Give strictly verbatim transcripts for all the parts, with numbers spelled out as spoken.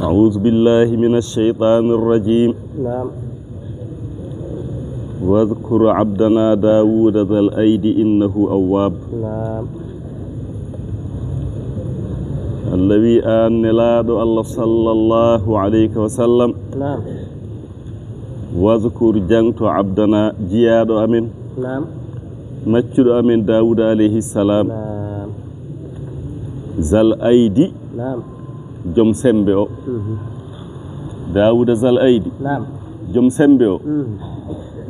أعوذ بالله من الشيطان الرجيم. نعم. واذكر عبدنا داود ذا الأيد إنه أواب. نعم. Allah wi aan nelaaɗo Allah sallallahu alayhi wa sallam. نعم. Wadkur, jaŋto, abdana, jiyaaɗo amen. Naam. Maccuɗo amen Daawuda alayhi salam. Naam. Zal aydi. Naam. Jom sembe o. Mhm. Daawuda zal aydi. Naam. Jom sembe o. Mhm.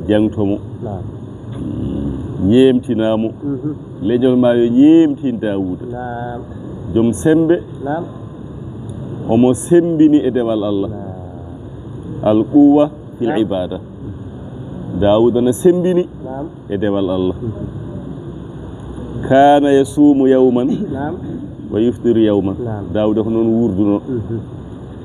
Jaŋto mo. Naam. Ñeemtinaa mo. Mhm. Leñol maa yo ñeemtin Daawuda. Naam. Jom sembe. Naam. Omo sembini e dewal Allah. Naam. Al quwwa fil Naam. ibada. Daawuda na sembini Naam. e dewal Allah. Mhm. Kana yasumu yawman Naam. wa yuftiru yawman. Naam. Daawuda ko noon wuurduno. Mhm.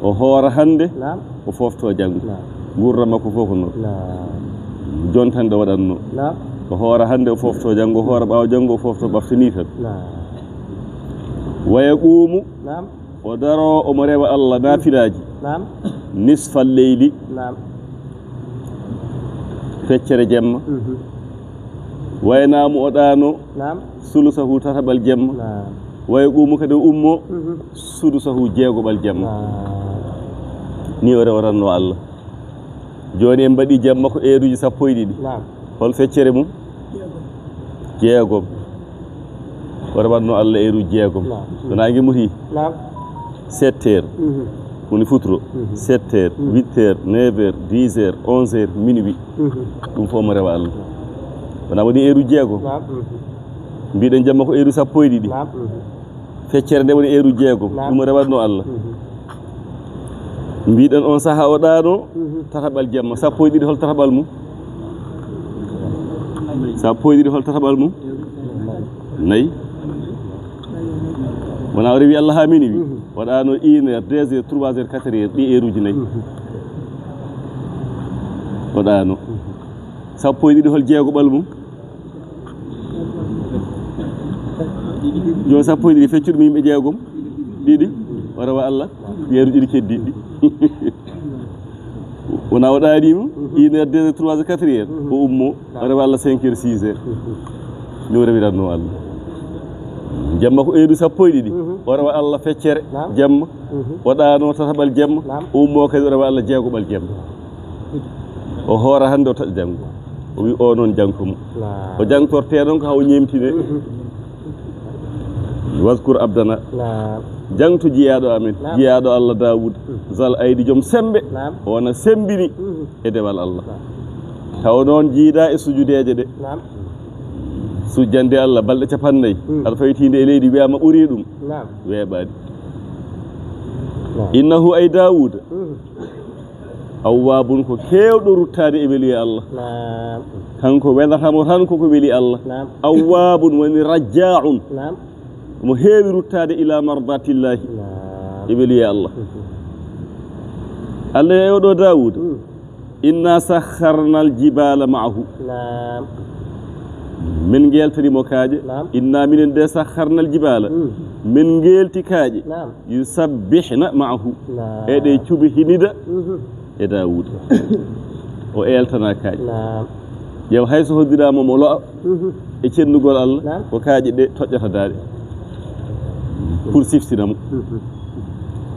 O hoora hannde, Naam. o foofto janngo. Naam. Nguurndam makko fof ko noon. Naam. Jontan ɗo waɗatno. Naam. O hoora hannde, o foofto janngo, o hoora ɓaawo janngo, o foofto ɓafte ni tan. Naam. Wa yaqumu. Naam. O daro, omo rewa Allah naafilaaji. Naam. Nisfal leyli. Naam. Feccere jemma. Mhm. Wa yanamu, o ɗaano. Naam. Sulusahu, tataɓal jemma. Naam. Wa yaqumu, kadi o ummo. Mhm. Sudusahu, jeegoɓal jemma. Naam. Ni o rewaranno Allah. Jooni en mbaɗi jamma ko eeruji sappo e ɗiɗi. Naam. Hol feccere mum? Jeegom. O rewanno Allah eeruji jeegom. Naam. So naange muti. Naam. Sept heures. Mhm. Woni futuro. Mhm. Sept heures, Mhm. huit heures, neuf heures, dix heures, onze heures, minuit. Mhm. Ɗum fof omo rewa Allah. Wona woni eeruji jeegom? Naam. Mhm. Mbiɗen jamma ko eeruji sappo e ɗiɗi. Naam. Mhm. Feccere nde woni eeruji jeegom. Naam. Ɗum o rewanno Allah. Mhm. Mbiɗen on saha o ɗaano Mhm. tataɓal jemma. Sappo e ɗiɗi, hol tataɓal mum? Sappo e ɗiɗi, hol tataɓal mum? Nayi. Wona o rewi Allah haa minuit? Mhm. O ɗaano une heure, deux heures, trois heures, quatre heures, ɗi eeruji nayi. Mhm. O ɗaano. Mhm. Sappo e ɗiɗi, hol jeegoɓal mum? Jooni sappo e ɗiɗi, feccuɗo mo yimɓe jeegom, ɗiɗi, o rewa Allah, yeru ɗiɗi keddiɗi. Wona o ɗaanima, une heure, deux heures, trois heures, quatre heures, o ummo, o rewa Allah cinq heures, six heures. Ni o rewiranno Allah. Jamma ko heure sappo e ɗiɗi, o rewa Allah feccere, Naam. jamma, Mhm. o ɗaano tataɓal jamma, Naam. o ummo kadi o rewa Allah jeegoɓal jamma. O hoora hannde, o taƴa janngo. O wi o noon jaŋto mo. Naam. O jaŋtorte noon ko haa o ñeemtine. Mhm. Waskur abdana. Naam. Jaŋto jiyaaɗo amen. Naam. Jiyaaɗo Allah Daawuda. Mhm. Zal aydi, jom sembe. Naam. O wona sembini Mhm. e dewal Allah. Naam. Tawa noon jiidaa e sujudeeje ɗe. Naam. Sujjande Allah balɗe capannayyi. Mhm. Aɗa fawitiinde e leydi wiyaama ɓuri ɗum. Naam. Weeɓaani. Naam. Innahu, ay Daawuda. Mhm. Awwaabun, ko keewɗo ruttaade e weliyo Allah. Naam. Kanko welata mo tan koko weli Allah. Naam. Awwaabun woni rajjaa'un. Naam. Mo heewi ruttaade ila mardatillahi. Naam. E weliyo Allah. Mhm. Allah yeeyo ɗo Daawuda. Mm. Inna sakharna al-jibaala ma'ahu. Naam. Min ngeltani mo kaaƴe. Naam. Inna, minen de, sakharna al-jibaala. Mm. Min ngelti kaaƴe. Naam. Yusabbihna ma'ahu. Naam. Eɗe cuɓi hinida Mhm. e Daawuda. O eeltana kaaƴe. Naam. Ƴeew, hay so hoddiraama mo lo'a Mhm. e cennugol Allah, Naam. ko kaaƴe ɗe toƴƴata daaɗe. Pour siftina mo. Mhm.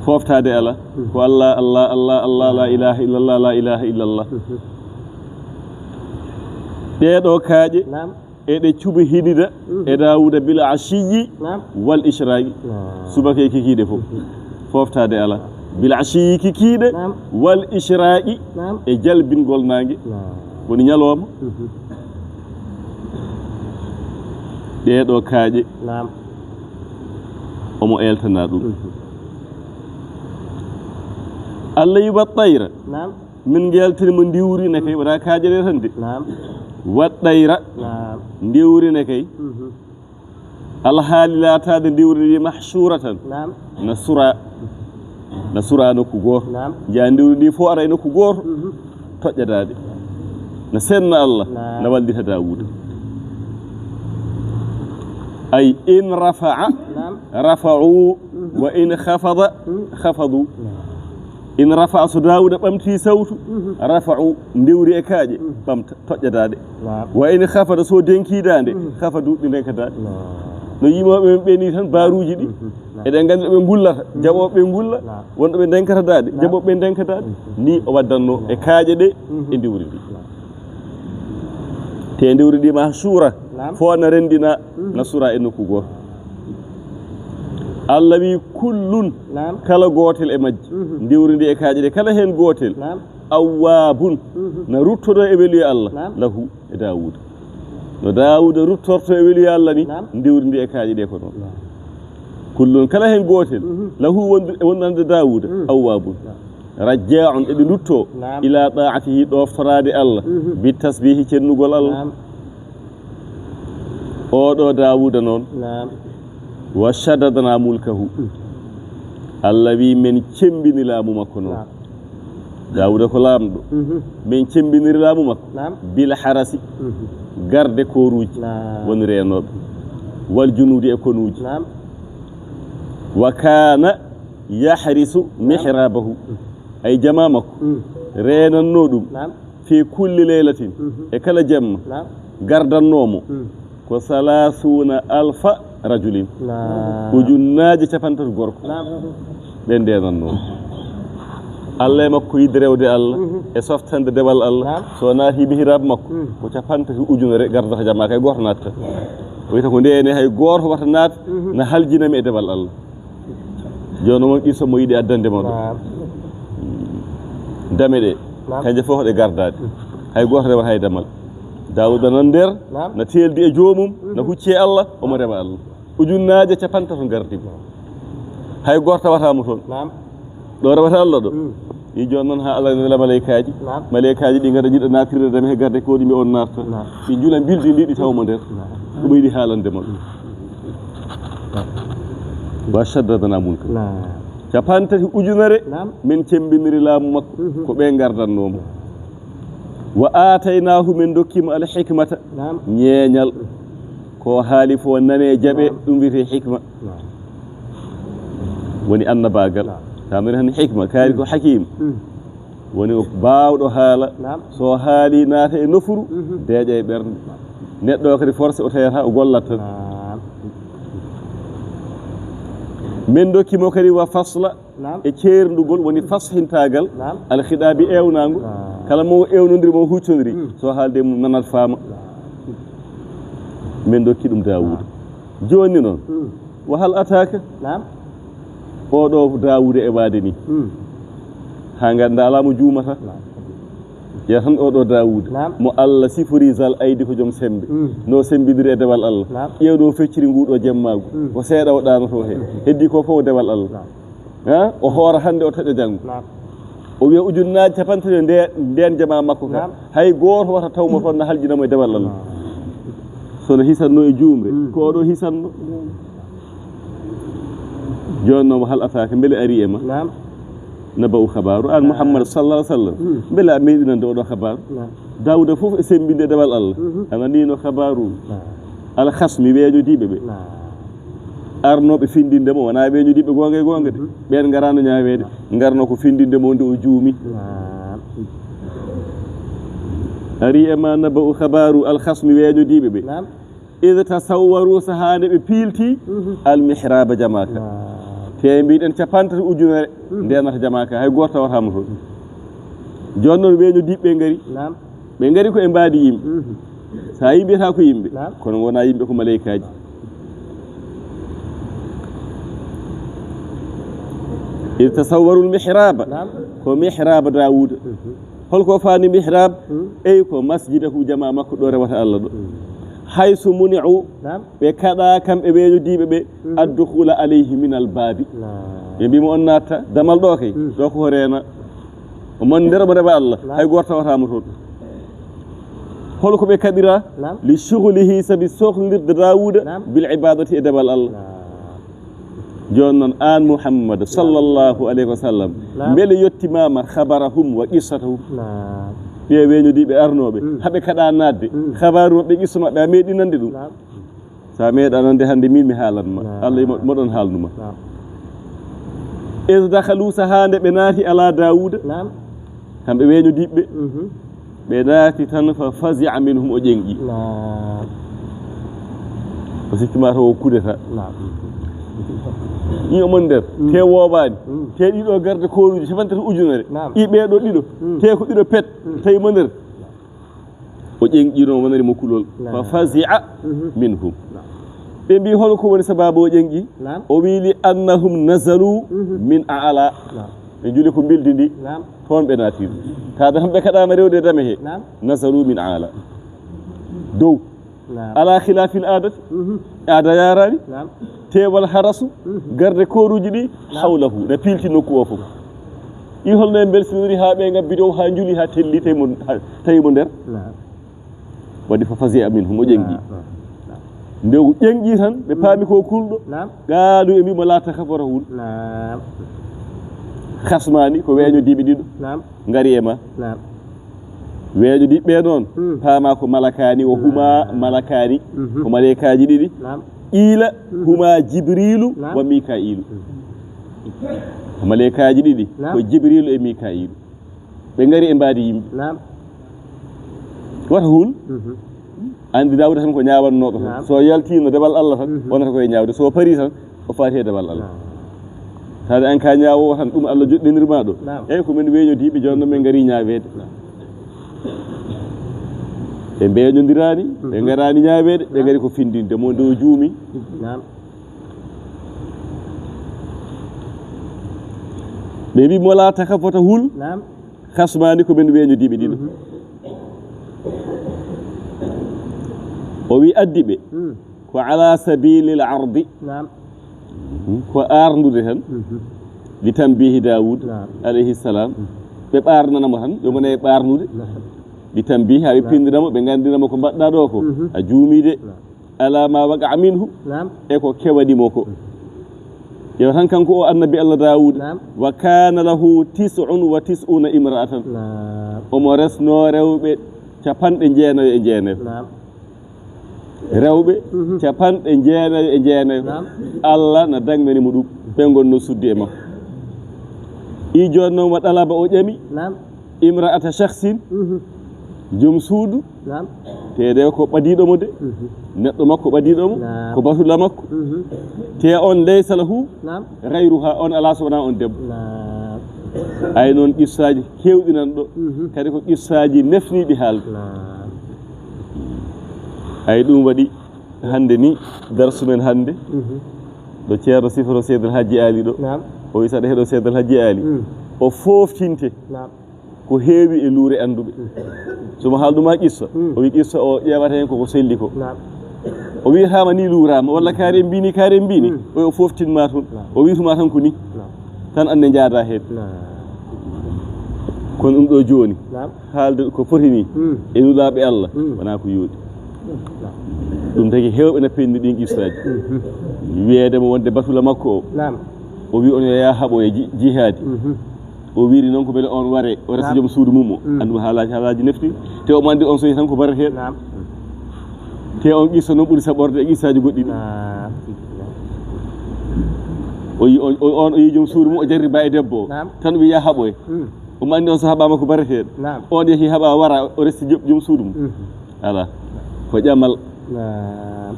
Fooftaade alaa. Mhm. Ko Allah, Allah, Allah, Allah, la ilaha illallah, la ilaha illallah. Mhm. Ɗee ɗoo kaaƴe Naam. eɗe cuɓi hinida Mhm. e Daawuda bil ashiyyi Naam. wal ishraqi. Naam. Subaka e kikiiɗe fof. Mhm. Fooftaade alaa. Bil ashiyyi kikiiɗe Naam. wal ishraqi Naam. e jalbingol naange. Naam. Woni ñalawma. Mhm. Ɗee ɗoo kaaƴe Naam. omo eeltana ɗum. Mhm. Allah wi wa tayra. Naam. Min ngeltani mo ndiwri ne kay, wona kaaƴe ɗe tan de. Naam. Wa tayra. Naam. Ndiwri ne kay. Mhm. Alhaali laataade ndiwri ndi mahshuratan. Naam. Na sura. Na sura nokku gooto. Naam. Njiya ndiwri ndi fof ara e nokku gooto. Mhm. Toƴƴataade. Na senna Allah. Naam. Na wallita Daawuda. Ay in rafa'a Naam. rafa'u Mhm. wa in khafada Mhm. khafadu. Naam. In rafa'a, so Daawuda ɓamti sawtu, mhm, rafa'u, ndewri e kaaƴe, mhm, ɓamta, toƴƴa daaɗe. Naam. Wa in khafada, so denki daaɗe, mhm, khafadu, ɗi ndenka daaɗe. Naam. No yimooɓe men ɓe ni tan, baaruuji ɗi. Mhm. Naam. Eɗen nganndi ɓe ngullata, mhm, jaɓooɓe ɓe ngulla, naam, wonɓe ɓe ndenkata daaɗe, naam, jaɓooɓe ɓe ndenkata daaɗe. Mhm. Ni o waddanno e kaaƴe ɗe, naam, e ndewri ndi. Naam. Te ndewri ndi ma suura, naam, fo na renndina, mhm, na suura e nokku gooto. Allah wi, "Kullun," naam, kala gootel e majji, mhm, ndewri ndi e kaaƴe ɗe, kala heen gootel, naam, awwaabun, mhm, na ruttodo e weluye Allah, naam, lahu, e Daawuda. No Daawuda ruttorto e weluye Allah ni, naam, ndewri ndi e kaaƴe ɗe ko noon. Naam. Kullun, kala heen gootel, mhm, lahu, wondu-, wonande Daawuda, mhm, awwaabun. Naam. Rajjaa'un, eɓe ndutto, naam, ila ta'atihi, ɗoftoraade Allah, mhm, bi tasbihi, cennugol Allah. Naam. Oɗo Daawuda noon, naam, wa shaddadna mulkahu. Mm. Allah wi, men cemmbini laamu makko noon. Naam. Daawuda ko laamɗo. Mhm. Men cemmbiniri laamu makko. Naam. Bil harasi. Mhm. Garde kooruuji. Naam. Woni reenooɓe. Wal junuudi e konuuji. Naam. Wa kaana yahrisu, naam, mihrabahu. Mm. Ay, jamaa makko. Mm. Reenannoo ɗum. Naam. Fi kulli laylatin, mhm, e kala jemma, naam, gardannoo mo, mm, ko salaasuuna alfa rajulin. Naam. Ujunnaaje capanɗe tati gorko. Naam. Ɓe ndeenannoo. Allah e makko yiɗde rewde Allah, mhm, e softande dewal Allah. Naam. So naati mihrab makko, mm, ko capanɗe tati ujunere gardata jamaa, kay gooto naatata. O wiyata ko ndeene hay gooto wata naat, mhm, na haljina mi e dewal Allah. Jooni noon, qissa mo yiɗi addande mon ɗo. Naam. Dame ɗe, naam, kanje fof ɗe gardaade. Mm. Hay gooto rewata hay damal. Daawuda nan nder, naam, na teeldi e joomum, mhm, na hucci e Allah, omo rewa Allah. Ujunnaaje capanɗe tati gardi mo. Naam. Hay gooto tawata mo toon. Naam. Ɗo rewata Allah ɗo. Mm. Ni jooni noon haa Allah nela maleykaaji. Naam. Maleykaaji ɗi ngada jiɗa naatirde dame he garde ko ɗi mbi on natta. Naam. Ɗi njula mbildi ndi, ɗi tawa mo nder. Naam. Ɗum yiɗi haalande mon. Wa shaddadna mulka. Naam. Capanɗe tati ujunere, naam, min cemmbiniri laamu makko, mhm, ko ɓe ngardanno mo. Wa aataynaahu, min ndokki mo al hikmata, naam, ñeeñal. Ko haali fof nane, jaɓe, naam, ɗum wiyetee hikma. Naam. Woni annabaagal. Naam. Tamiri tan hikma, kaari ko, mm, hakim. Mm. Woni o baawɗo haala. Naam. So haali naata e nofuru, mhm, deeƴa e ɓernde. Neɗɗo o kadi forcé o tawata o gollat tan. Naam. Min ndokki mo kadi wa fasla, naam, e ceerndugol, woni fashintaagal, naam, al khidaabi, ewnango. Naam. Kala mo ewnondiri, mo huccondiri, mm, so haalde mum nanat faama. Naam. Min ndokki ɗum Daawuda. Naam. Jooni noon, mm, wa hal ataaka? Naam. Oɗo Daawuda e waade ni. Mm. Haa ngannda alaa mo juumata. Naam. Ƴeew tan oɗo Daawuda. Naam. Mo Allah sifori zal aydi ko joom semmbe. Mm. No semmbindiri e dewal Allah. Naam. Ƴeew no fecciri nguɗo jemmaagu. Mm. Ko seeɗa o ɗaanoto heen. Mm. Heddi ko fof dewal Allah. Naam. Ha? O hoora hannde, o taƴa janngo. Naam. O wiya ujunnaaje capanɗe tati nde, ndeen jamaa makko ka. Naam. Hay gooto wata taw mo toon na haljina mo e dewal Allah. Naam. So no hisanno e juumre, mm, ko oɗo hisanno. Jooni noon, hal ataaka, mbele ari e ma? Naam. Naba'u, xabaaru, aan, naam, Muhammad sallallahu alaihi wasallam. Mm. Mbele a meeɗi nande oɗo xabaaru? Naam. Daawuda fof e semmbinde dewal Allah. Mhm. A nanii no xabaaru? Naam. Al khasmi, weeñodiiɓe ɓe. Naam. Arnooɓe findinde mo, wonaa weeñodiiɓe goonga e goonga de. Mhm. Ɓeen ngaraano ñaaweede. Naam. Ngarno ko findinde mo nde o juumi. Naam. Ari e ma naba'u, xabaaru al khasmi, weeñodiiɓe ɓe. Naam. Id tasawwaru, sahaa nde ɓe piilti, mhm, al mihraba, jamaa ka. Naam. Te mbiɗen capanɗe tati ujunere, mhm, ndeenata jamaa ka, hay gooto tawata mo toon. Jooni noon weeñodiiɓe ɓe ngari. Naam. Ɓe ngari ko e mbaadi yimɓe. Mhm. So a yimɓe ta ko yimɓe, naam, kono wonaa yimɓe, ko maleykaaji. Id tasawwaru al mihraba, naam, ko mihraba Daawuda. Mhm. Holko faani mihrab? Hmm. Ey, ko masjidahu, jamaa makko ɗo rewata Allah ɗo. Hmm. Haysu muni'u, naam, ɓe kaɗa kamɓe weeñodiiɓe ɓe, hmm, addukhula alayhi min al baabi. Naam. Ɓe mbi mo on natta damal ɗo kay, hmm, ɗo ko reena. O mon nder mo rewa Allah, naam, hay gooto tawata mo toon. Holko ɓe kaɗira? Naam. Li shughlihi, sabi sohlirde Daawuda, naam, bil ibadati, e dewal Allah. Naam. Jooni noon, aan Muhammad sallallahu alayhi wa sallam, naam, mbele yettimaama khabarahum wa qissatahum? Naam. Ɓe weeñodiiɓe arnooɓe, mm, haɓe kaɗa naatde, mm, khabaaru maɓɓe, qissa maɓɓe, a meeɗi nande ɗum? Naam. So a meeɗa nande, hannde min mi haalan ma. Naam. Allah e mo-, moɗon haalnu ma. Naam. Is dakhalu, sahaa nde ɓe naati, ala Daawuda. Naam. Kamɓe weeño diɓɓe. Mhm. Ɓe naati tan, fa fazi'a minhum, o ƴeŋƴi. Naam. O sikki ma to o kudeta. Naam. Ƴiiƴam mon nder. Mm. Te woowaani. Mm. Te ɗiɗo garde kooruuji cappanɗe tati ujunere. Naam. Ƴii ɓee ɗoo ɗiɗo. Mm. Te ko ɗiɗo pet. Mm. Tawi mo nder. O ƴeŋƴino, wonani mo kulol. Naam. Fa fazi'a Mhm. minhum. Naam. Ɓe mbi, hol ko woni sababu o ƴeŋƴi? Naam. O wi, li annahum nazalu Mhm. min a'la. Naam. Ɓe njuli ko mbildi ndi. Naam. Toon ɓe naatiri. Kaada tan ɓe kaɗaama rewde e dame he. Naam. Nazalu min a'la. Dow. Naam. Ala khilafil aadati. Mhm. Aada yaaraani. Naam. Teewal harasu, Mhm. garde kooruuji ɗi, Naam. hawlahu, na piilti nokku o fof. Ɗi holno en mbelsinori haa ɓe ngabbi dow, haa njuli, haa telli, tawi mo, haa tawi mo nder. Naam. Waɗi fa fazi'a minhum, o ƴeŋƴi. Naam, naam, naam. Nde o ƴeŋƴi tan, ɓe Mm. paami ko kulɗo. Naam. Qaalu, ɓe mbi mo, la takhaf, wota hul. Naam. Khasmani, ko weeño diɓe ɗiɗo. Naam. Ngari e ma. Naam. Weeño diɓɓe noon, Hmm. paama ko malakaani, o huma Naam. malakaani, Mhm. ko maleykaaji ɗiɗi. Naam. Qiila Mhm. huma Jibriilu Naam. wa Miikaa'iilu. Mhm. Ko maleykaaji ɗiɗi, Naam. ko Jibriilu e Miikaa'iilu. Ɓe ngari e mbaadi yimɓe. Naam. Wata hul. Mhm. Anndi Daawuda tan ko ñaawannooɗo tan. Naam. So yaltiino dewal Allah tan, Mhm. wonata koye ñaawde. So parii tan, o faati e dewal Allah. Naam. Taade an ka ñaawoowo tan, ɗum Allah joɗɗinir ma ɗo. Naam. Eyi, ko min weeñodiiɓe, jooni noon min ngarii ñaaweede. Naam. Ɓe mbeeñondiraani, ɓe Mhm. ngaraani ñaaweede, ɓe Naam. ngari ko findinde mo nde o juumi. Naam. Ɓe mbi mo, la takhaf, wota hul. Naam. Khasmani, ko min weeñodiiɓe ɗiɗo. Mhm. O wi addi ɓe. Mm. Ko ala sabilil ardi. Naam. Mhm. Ko aarnude tan. Mhm. Li tanbihi Daawuud, Naam. alayhi salaam. Mhm. Ɓe ɓaarnana mo tan, ɓe ngona e ɓaarnude. Naam. Li tanbihi, haa ɓe Naam. pinndina mo, ɓe nganndina mo ko mbaɗɗa ɗo ko. Mhm. A juumii de. Naam. Ala ma waqa'a minhu. Naam. E ko kewani mo ko. Mhm. Yo tan kanko o annabi Allah Daawuud. Naam. Wa kaana lahu tis'un wa tis'uuna imra'atan. Naam. Omo resno rewɓe capanɗe jeenayo e jeenayo. Naam. Rewɓe Mhm. capanɗe jeenayo e jeenayo. Naam. Allah na dangani mo ɗum. Ɓe ngonno suddi e makko. I jooni noon wa talaba o ƴami. Naam. Imra'ata shakhsin. Mhm. Joom suudu. Naam. Te de ko ɓadiiɗo mo de. Mhm. Neɗɗo makko ɓadiiɗo mo. Naam. Ko batula makko. Mhm. Te on laysa lahu Naam. ghayruha, on alaa so wonaa on debbo. Naam. Ay noon qissaaji keewɗi nan ɗo. Mhm. Kadi ko qissaaji nefniiɗi haalde. Naam. Ay ɗum waɗi hannde ni darsu men hannde. Mhm. Ɗo Ceerno siforo Seydil Hajji Ali ɗo. Naam. O wi saɗa heɗo Seydil Hajji Ali. Mm. O fooftinte. Naam. Ko heewi e luure annduɓe. Mm. So mo haaldu ma qissa, Mm. o wi qissa o ƴeewata heen koko selli ko. Naam. O wiyataama ni luuraama, walla kaari en mbiyi ni, kaari en mbiyi ni, Mm. o, o fooftin ma toon. Naam. O wiytuma tan ko ni. Naam. Tan annde njaada heen. Naam. Kono ɗum ɗo jooni, Naam. haalde ko foti ni, Mm. e nulaaɓe Allah, Mm. wonaa ko yooɗi. Naam. Ɗum tagi heewɓe na penndi ɗin qissaaji. Mhm. Wiyeede mo wonde batula makko o, Naam. o wi on yo yaa haɓo e ji-, jihaadi. Mhm. O wiiri noon ko mbele on ware, o resa Naam. joom suudu mum o. Mm. Anndu haalaaji, haalaaji nefti. Te omo anndi on so yehi tan ko bareteeɗo. Naam. Te on qissa noon ɓuri saɓorde e qissaaji goɗɗi ɗi. Naam. O yi-, o, o, on o yi joom suudu mum, o jarriba e debbo o. Naam. Tan o wi yaa haɓoye. Mm. Omo anndi on so haɓaama ko bareteeɗo. Naam. On yehi haɓa wara, o resti joom, joom suudu mum. Mhm. Alaa. Ko ƴamal. Naam.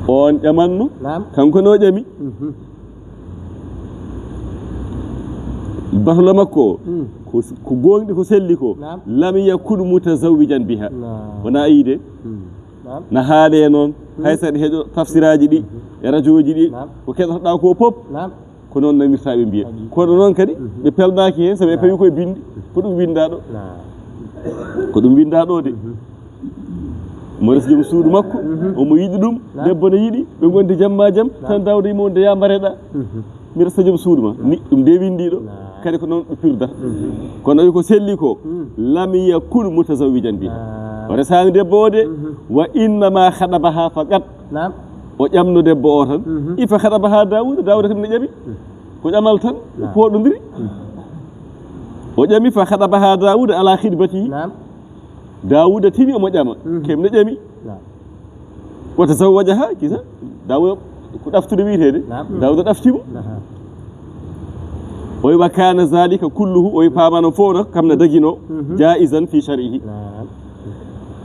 On ƴamanno. Naam. Kanko no ƴami. Mhm. Batula makko o, Mm. ko, ko gooŋɗi ko selli ko, Naam. lam yakun mutazawwijan biha. Naam. Wonaa yiide. Mm. Naam. Na haale noon, Mm. hay so aɗa heɗo tafsiraaji ɗi, Mhm. e rajooji ɗi, Naam. ko keɗotoɗaa ko pop, Naam. ko noon nanirtaa ɓe mbiya. Adi. Kono noon kadi, Mhm. ɓe pelnaaki heen, sabu ɓe Naam. pawi koye binndi, ko ɗum winndaa ɗo. Naam. Ko ɗum winndaa ɗo de. Mhm. Mo resi joom suudu makko, Mhm. omo yiɗi ɗum, Naam. debbo ne yiɗi, ɓe ngondi jamma jam, Naam. tan Daawda yimo wonde yaa mbareɗaa. Mhm. Mi resa joom suudu ma. Naam. Ni, ɗum de winndi ɗo. Naam. Kadi ko noon ɗo pirdata. Mhm. Kono wi ko selli ko, Mm. lam yakun mutazawwijan biha. Naam. O resaani debbo o de, Mhm. wa innama khatabaha faqat. Naam. O ƴamno debbo o tan. Mhm. I fa khatabaha Daawuda, Daawuda kam ne ƴami. Mhm. Ko ƴamal tan, Naam. ko ɗondiri. Mhm. O ƴami fa khatabaha Daawuda ala khitbati. Naam. Daawuda tini omo ƴama. Mhm. Kam ne ƴami. Naam. Wa tazawwajaha, kisa. Daawuda Ko ɗaftude wiyeteede. Naam. Daawuda ɗafti mo. Aha. O wi, "Wa kana zalika kulluhu", o wi, "Paamano fof no kam na dagino, mhm, jaizan fi shar'ihi." Naam.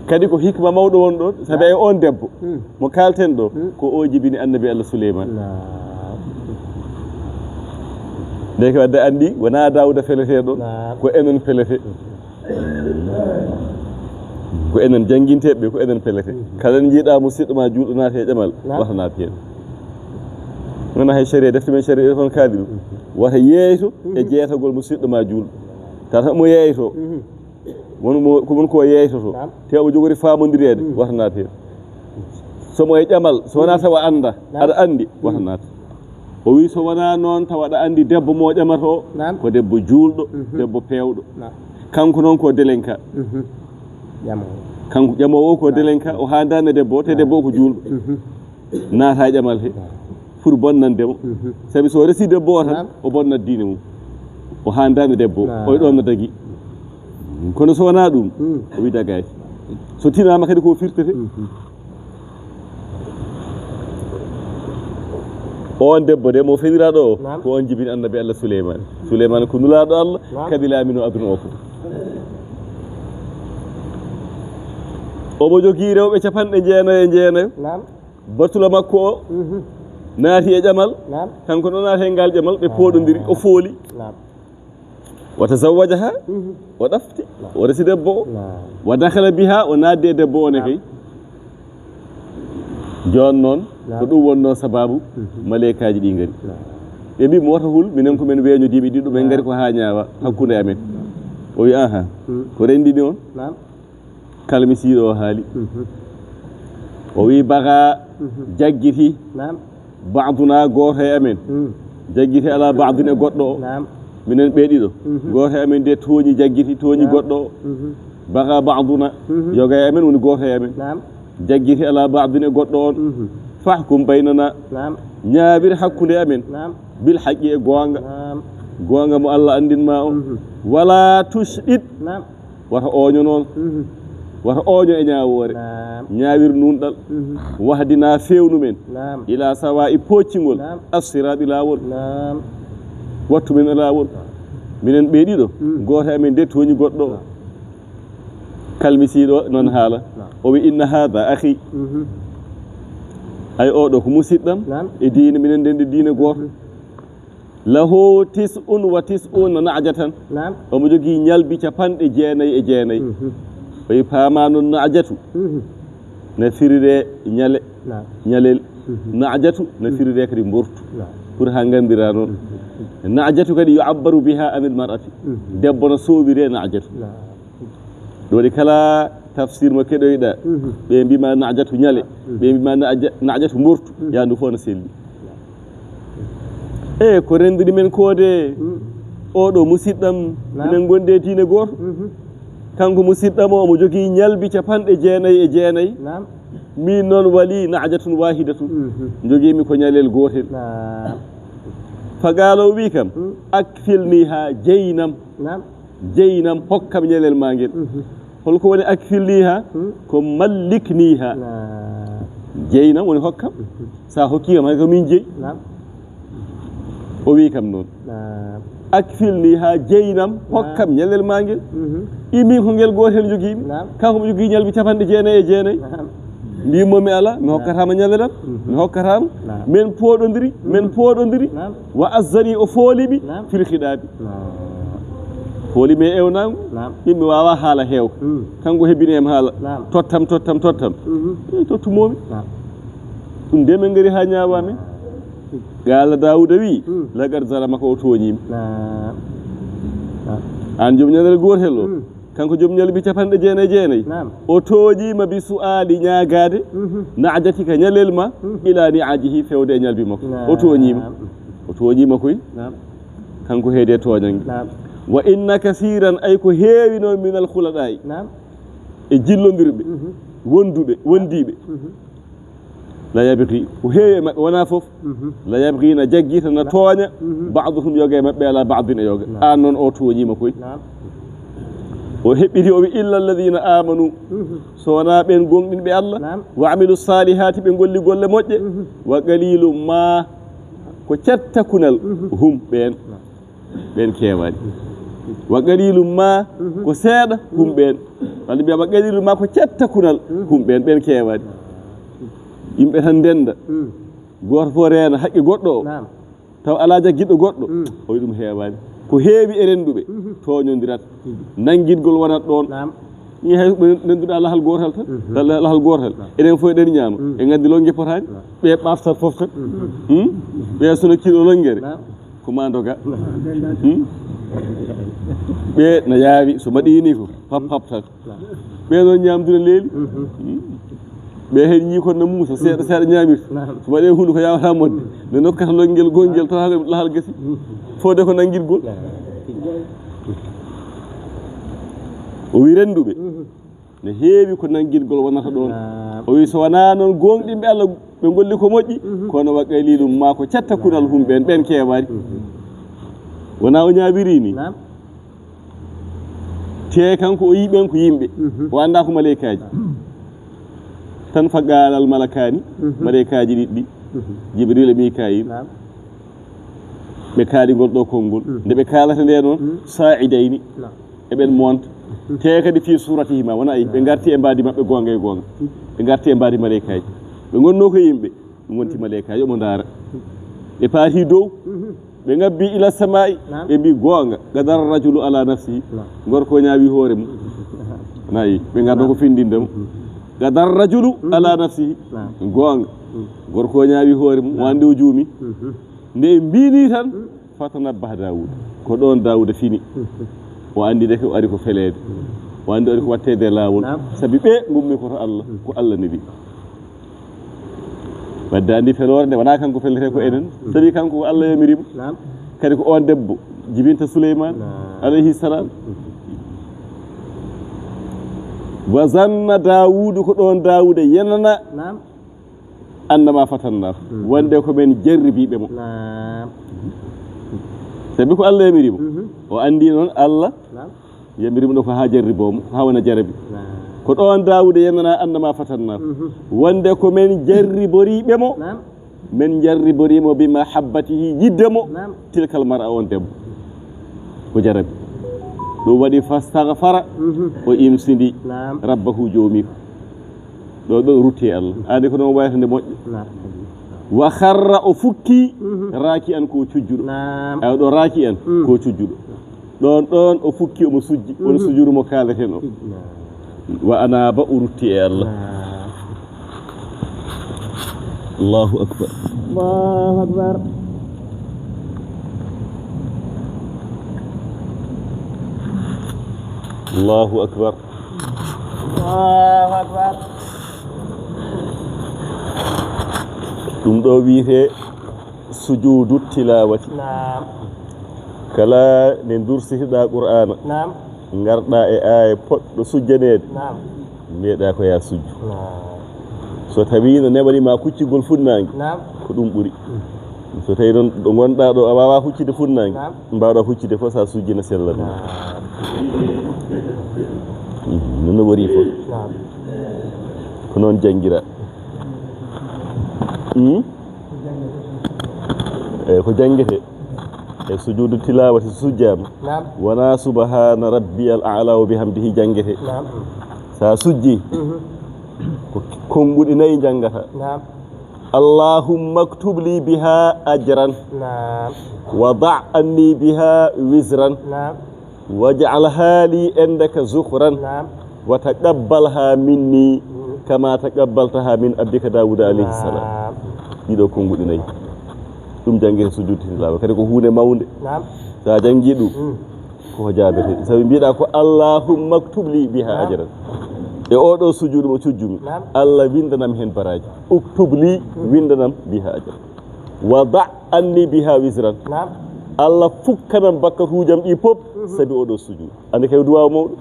Kadi ko hikma mawɗo won ɗon, sabi, naam, ay on debbo, mm, mo kalten ɗo, mm, ko o jibini Annabi Allah Suleyman. Naam. Ndeke wadde anndi wona Daawuda feleteeɗo, naam, ko enen pelete. Ko enen jannginteeɓe, ko enen pelete. Mhm. Kala njiiɗa musiɗɗo ma juulɗo naati e ƴamal, naam, wata naat heen. Wona hay sharia, defte men sharia ɗe fof kaali ɗum. Mhm. Wata yeeyto e, mhm, jeetagol musiɗɗo ma juulɗo. Tata mo yeeyto. Mhm. Won mo, ko won ko yeeytoto. Naam. Te o jogori faamondireede, mm, wata naat heen. So mo e ƴamal, so wonaa, mm, tawa annda, naam, aɗa anndi, mm, wata naat. O wi, so wonaa noon, tawa aɗa anndi debbo mo ƴamata o, naam, ko debbo juulɗo, mhm, debbo peewɗo. Naam. Kanko noon ko délinquant. Mhm. Ƴamoowo. Kanko ƴamoowo o ko, naam, délinquant, o haandaani debbo o, te, naam, debbo o ko juulɗo. Mhm. Naata ƴamal he. Naam. Pour bonnande mo. Mhm. Sabi so o resi debbo o tan, naam, o bonnat diine mum. O haandaani debbo o. Naam. O ɗoon no dagi. Kono so wonaa ɗum, mm, o wi dagaani. So tinaama kadi ko firtete. Mhm. On debbo de mo feniraaɗo o, naam, ko on jibini Annabi Allah Suleyman. Suleyman ko nulaaɗo Allah, naam, kadi laamino aduna o fof. Omo jogii rewɓe capanɗe jeenayo e jeenayo. Naam. Batula makko o, mhm, naati e ƴamal. Naam. Kanko no naati e ngal ƴamal, ɓe, naam, pooɗondiri, o fooli. Naam. Wa tazawwajaha, mhm, o ɗafti, naam, o resi debbo o. Naam. Wa dakhala biha, o naatdi e debbo o ne, naam, kay. Jooni noon, naam, ko ɗum wonnoo sabaabu, mhm, maleykaaji ɗi ngari. Naam. Ɓe mbi, "Mo wata hul, minen ko men weeñodiiɓe ɗiɗo, men, naam, ngari ko haa ñaawa, mhm, hakkunde amen." Naam. O wi, "Aha, mm, ko renndini on?" Naam. Kalmisiiɗo o haali. Mhm. O wi, "Baga, mhm, jaggiti, naam, ba'duna, gooto e amen. Mm. Jaggiti ala ba'din e goɗɗo o. Naam. Minen ɓe ɗiɗo. Mhm. Gooto e amen de tooñi, jaggiti, tooñi, naam, goɗɗo o. Mhm. Baga ba'duna, mhm, yoga e amen woni gooto e amen. Naam. Jaggiti ala ba'din e goɗɗo on. Mhm. Fahkum baynana. Naam. Ñaawir hakkunde amen. Naam. Bil haqqi e goonga. Naam. Goonga mo Allah anndin ma o. Mhm. Wala tushɗit." Naam. Wata ooño noon. Mhm. Wata ooño e ñaawoore. Naam. Ñaawir nuunɗal. Mhm. Wahdina, feewnu men. Naam. Ila sawa'i, pooccingol. Naam. Assiraaɗi, laawol. Naam. Wattu men e laawol. Naam. Minen ɓe ɗiɗo, mhm, gooto e amen de tooñi goɗɗo o. Naam. Kalmisiiɗo noon, naam, haala. Naam. O wi, "Inna haadha akhi." Mhm. Ay, oɗo ko musiɗɗam. Naam. E diine, minen ndende diine gooto. Mhm. Lahu tis'un wa tis'una na'jatan. Naam. Omo jogii ñalbi capanɗe jeenayi e jeenayi. Mhm. O wi, paama noon na'jatu. Mhm. Na firire ñale. Naam. Ñalel. Mhm. Na'jatu na, mhm, firire kadi mbortu. Naam. Pour haa nganndiraa noon. Mhm. Na'jatu kadi yu'abbaru biha anil mar'ati. Mhm. Debbo na soowire na'jatu. Naam. Ɗum waɗi kala tafsir mo keɗoyɗa, mhm, ɓe mbima na'jatu ñale, mhm, ɓe mbima na'ja-, na'jatu mbortu, mhm, yaandu fof no selli. E ko renndini men ko de, mhm, oɗo musiɗɗam, naam, minen ngondi e diine gooto. Mhm. Kanko musiɗɗam o, omo jogii ñalbi capanɗe jeenayi e jeenayi. Naam. Min noon wali na'jatun wahidatun. Mhm. Jogiimi ko ñalel gootel. Naam. Faqaala, o wi kam, mhm, "Akfilniha, jeynam." Naam. Jeynam, hokkam ñalel ma ngel. Mhm. Holko woni akfilniha? Hmm? Ko mallikniha. Naam. Jeynam woni hokkam. Mhm. Sa hokki kam, hay ko min jeyi. Naam. O wi kam noon. Naam. Akfilniha, jeynam, naam, hokkam ñalel ma ngel. Mhm. Imin ko ngel gootel jogiimi. Naam. Kanko mo jogii ñalbi capanɗe jeenayi e jeenayi. Naam. Mbimomi ala, mi, naam, hokkatama ñalel am. Mhm. Mi hokkatama. Naam. Men pooɗondiri, men, mhm, pooɗondiri. Naam. Wa azzani, o foolimi, naam, fil khidaabi. Naam. Foolimi e ewnango. Naam. Min mi wawa haala heew. Mm. Kanko hebbini em haala. Naam. Tottam, tottam, tottam. Mhm. Eh, tottumomi. Naam. Ɗum de min ngari ha ñaawami. Naam. Qaala Daawuda wi, mm, laqad zalamaka, o tooñima. Naam. Naam. An joom ñalel gootel o. Mm. Kanko joom ñalbi capanɗe jeenayi e jeenayi. Naam. O tooñima bi su'aali, ñaagaade, mhm, na'jatika, ñalel ma, mhm, ila ni'ajihi, fewde e ñalbi makko. Naam. O tooñima. O tooñima koy. Naam. Kanko heedi e tooñange. Naam. Wa inna kasiran, ay ko heewi noon, minal khulada'i. Naam. E jillondirɓe, mhm, wonduɓe, wondiiɓe. Mhm. La yabghi, ko heewi e maɓɓe, wonaa fof. Mhm. La yabghi, na jaggita, na, na, tooña, mhm, ba'duhum, yoga e maɓɓe, ala ba'din e yoga. Naam. Aan noon o tooñiima koy. Naam. O heɓɓiti, o wi, "Illa alladhina amanu." Mhm. So wonaa ɓeen gooŋɗinɓe Allah. Naam. "Wa amilu salihati," ɓe golli golle moƴƴe. Mhm. "Wa qalilum ma," ko cetta kunal, mhm, hum ɓeen. Naam. Ɓeen keewaani. "Wa qalilum ma," mhm, ko seeɗa, hum ɓeen. Walla mbiya, "Wa qalilum ma," ko cetta kunal, mhm, hum ɓeen, ɓeen keewaani. Yimɓe tan ndennda. Mhm. Gooto fof reena haqqe goɗɗo o. Naam. Taw alaa jaggiɗo goɗɗo, mm, o wi ɗum heewaani. Ko heewi e rennduɓe, mhm, tooñondirat. Mhm. Nanngitgol wonat ɗoon. Naam. Ni hay ɓe rennduɗa lahal gootal tan, mhm, lahal, lahal gootal. Naam. Enen fof eɗen ñaama. Mm. En nganndi lonnge potaani. Naam. Ɓe ɓartat fof tan. Mhm. Hmm? Ɓe sona kilo lonngere. Naam. Ko ma ndoga. Naam. Hmm? Ɓe na yaawi, so mbaɗi ni ko pap pap tan. Ɓee ɗoon ñaamdude leeli. Mhm. Ɓe heen ñii kon no muusa, seeɗa, mhm, seeɗa ñaamirta. Naam. So waɗee huunde ko yaawata moɗde. Mhm. Nde nokkata lonngel gongel tawa ko lahal gasi. Mhm. Fode ko nanngirgol. Naam. O wi rennduɓe. Mhm. Ne heewi ko nanngirgol wonata ɗoon. Naam. O wi so wonaa noon gooŋɗinɓe Allah ɓe ngolli ko moƴƴi, mhm, kono wa qalilum ma ko cetta kunal hum ɓeen, ɓeen keewaani. Mhm. Wonaa o ñaawiri ni? Naam. Te kanko o yii ɓeen ko yimɓe. Mhm. O anndaa ko maleykaaji. Tan fa qaalal malakaani, mhm, maleykaaji ɗiɗi, mhm, Jibril e Mikaayil. Naam. Ɓe kaali ngol ɗoo konngol. Mhm. Nde ɓe kaalata nde noon, mhm, saa'idayni. Naam. Eɓen monta. Mhm. Te kadi fii suuratihima, wona ay, ɓe ngarti e mbaadi maɓɓe goonga e goonga. Mhm. Ɓe ngarti e mbaadi maleykaaji. Ɓe ngonnoo ko yimɓe. Ɗum wonti maleykaaji, omo ndaara. Ɓe paati dow, mhm, ɓe ngabbi ila samaa'i, naam, ɓe mbi goonga, gadara rajulu ala nafsihi. Naam. Gorko o ñaawi hoore mum. Nayi, ɓe ngarno ko findinde mo. Mhm. Gadara rajulu, mhm, ala nafsihi. Naam. Goonga. Mhm. Gorko o ñaawi hoore mum, naam, wande o juumi. Mhm. Nde ɓe mbi ni tan, mhm, fatanabbaha Daawuud. Ko ɗoon Daawuda fini. Mhm. O anndi de ko ari ko feleede. Mhm. O anndi o ari ko watteede e laawol. Naam. Sabi ɓe ngummi ko to Allah, mhm, ko Allah neli. Wadde anndi feloore nde wonaa kanko fellete ko enen. Naam. Sabi kanko ko Allah yamiri mo. Naam. Kadi ko oon debbo jibinta Suleymaan, naam, alayhi salaam. Wa zanna Daawuudu, ko ɗoon Daawuda yenana, naam, annama fatannaahu. Mhm. Wonde ko men jarribiiɓe mo. Naam. Sabi ko Allah yamiri mo. Mhm. O anndi noon Allah, naam, yamiri mo ɗo ko haa jarriboo mo, ko haa wona jarabi. Naam. Ko ɗoon Daawuda yenana annama fatannaahu. Mhm. Wonde ko men jarriboriiɓe mo. Naam. Men jarriboriimo bi mahabbatihi, yidde mo, naam, tilkal mar'a, oon debbo. Ko jarabi. Ɗum waɗi fastagfara, mhm, o imsindi, naam, rabbahu, joomiiko. Ɗo, ɗo rutti e Allah. Aadi ko noon wayata nde moƴƴa. Naam. Wa kharra, o fukki, mhm, raaki'an, ko cujjuɗo. Naam. Awa ɗo raaki'an, mhm, ko cujjuɗo. Ɗoon, ɗoon o fukki, omo sujji. Woni, mhm, sujuudu mo kaaleten o. Naam. Wa anaaba, o rutti e Allah. Naam. Allahu akbar. Allahu akbar. Allahu akbar. Allahu akbar. Ɗum ɗo wiyetee sujuudu tilaawati. Naam. Kala nde ndursitiɗaa Qur'aana, naam, ngarɗaa e aaya poɗɗo sujjaneede, naam, mbiyeɗaa ko yaa sujju. Naam. So tawii no newani ma kuccigol funnaange, naam, ko ɗum ɓuri. Mm. So tawii noon ɗo ngonɗaa ɗo a waawaa huccude funnaange, naam, mbaawɗaa huccude fof, so a sujjii na sella. Naam. Mm, noon no waɗi fof. Naam. Ko noon janngiraa. Hmm? Eyi, ko janngetee. E sujuudu tilaawati, so sujjaama, naam, wonaa subhaana rabbiyal a'laa wa bihamdihi janngetee. Naam. So a sujjii, mhm, ko konnguɗi nayi njanngataa. Naam. Allahumma aktub li biha ajran. Naam. Wa da' anni biha wizran. Naam. Waj'alha li indaka zukhran. Naam. Wa taqabbalha minni, mm, kama taqabbaltaha min abdika Daawuda alayhi salam. Naam. Ɗiɗo konnguɗi nayi. Ɗum janngee sujuudu tilaawa. Kadi ko huunde mawnde. Naam. So a janngii ɗum, mm, ko ko jaabetee. Sabi mbiɗa ko, "Allahumma aktub li biha, naam, ajran." E oɗo sujuudu mo cujjumi, naam, Allah winndanam heen baraaji. Uktub li, mm, winndanam biha ajran. Wa da' anni biha wizran. Naam. Allah fukkanam bakkatuujam ɗi pop, mhm, sabi oɗo sujuudu. Anndi kay duwaaw mawɗo.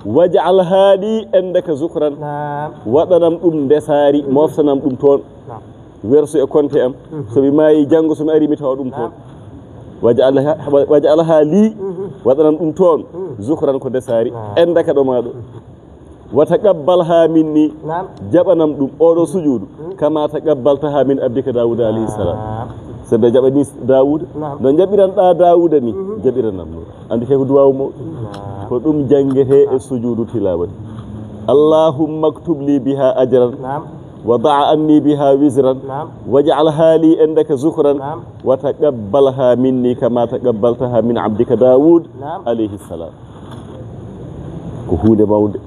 Waj'alha li indaka zukhran. Naam. Waɗanam ɗum ndesaari, mhm, moftanam ɗum toon. Naam. Werso e konte am. Mhm. So mi maayi janngo, so mi ari, mi tawa ɗum toon. Naam. Waj'alha, waj'alha li, mhm, waɗanam ɗum toon. Mhm. Zuhran ko desaari. Naam. Enda ka ɗo maa ɗo. Wa taqabbalha minni. Naam. Jaɓanam ɗum, oɗo sujuudu. Hmm. Kama taqabbaltaha min abdika Dawuda alayhi salam. Naam. Sabi a jaɓani Dawuda. Naam. No jaɓiranɗa Dawuda ni, mhm, jaɓiranam ɗum. Andi kay ko duwaawu mawɗo. Naam. Ko ɗum janngetee e sujuudu tilaawati. Allahumma aktub li biha ajran. Naam. Wa da' anni biha wizran. Naam. Waj'alha li indaka zukhran. Naam. Wa taqabbalha minni kama taqabbaltaha min abdika Dawud, naam, alayhi salam. Ko huunde mawnde.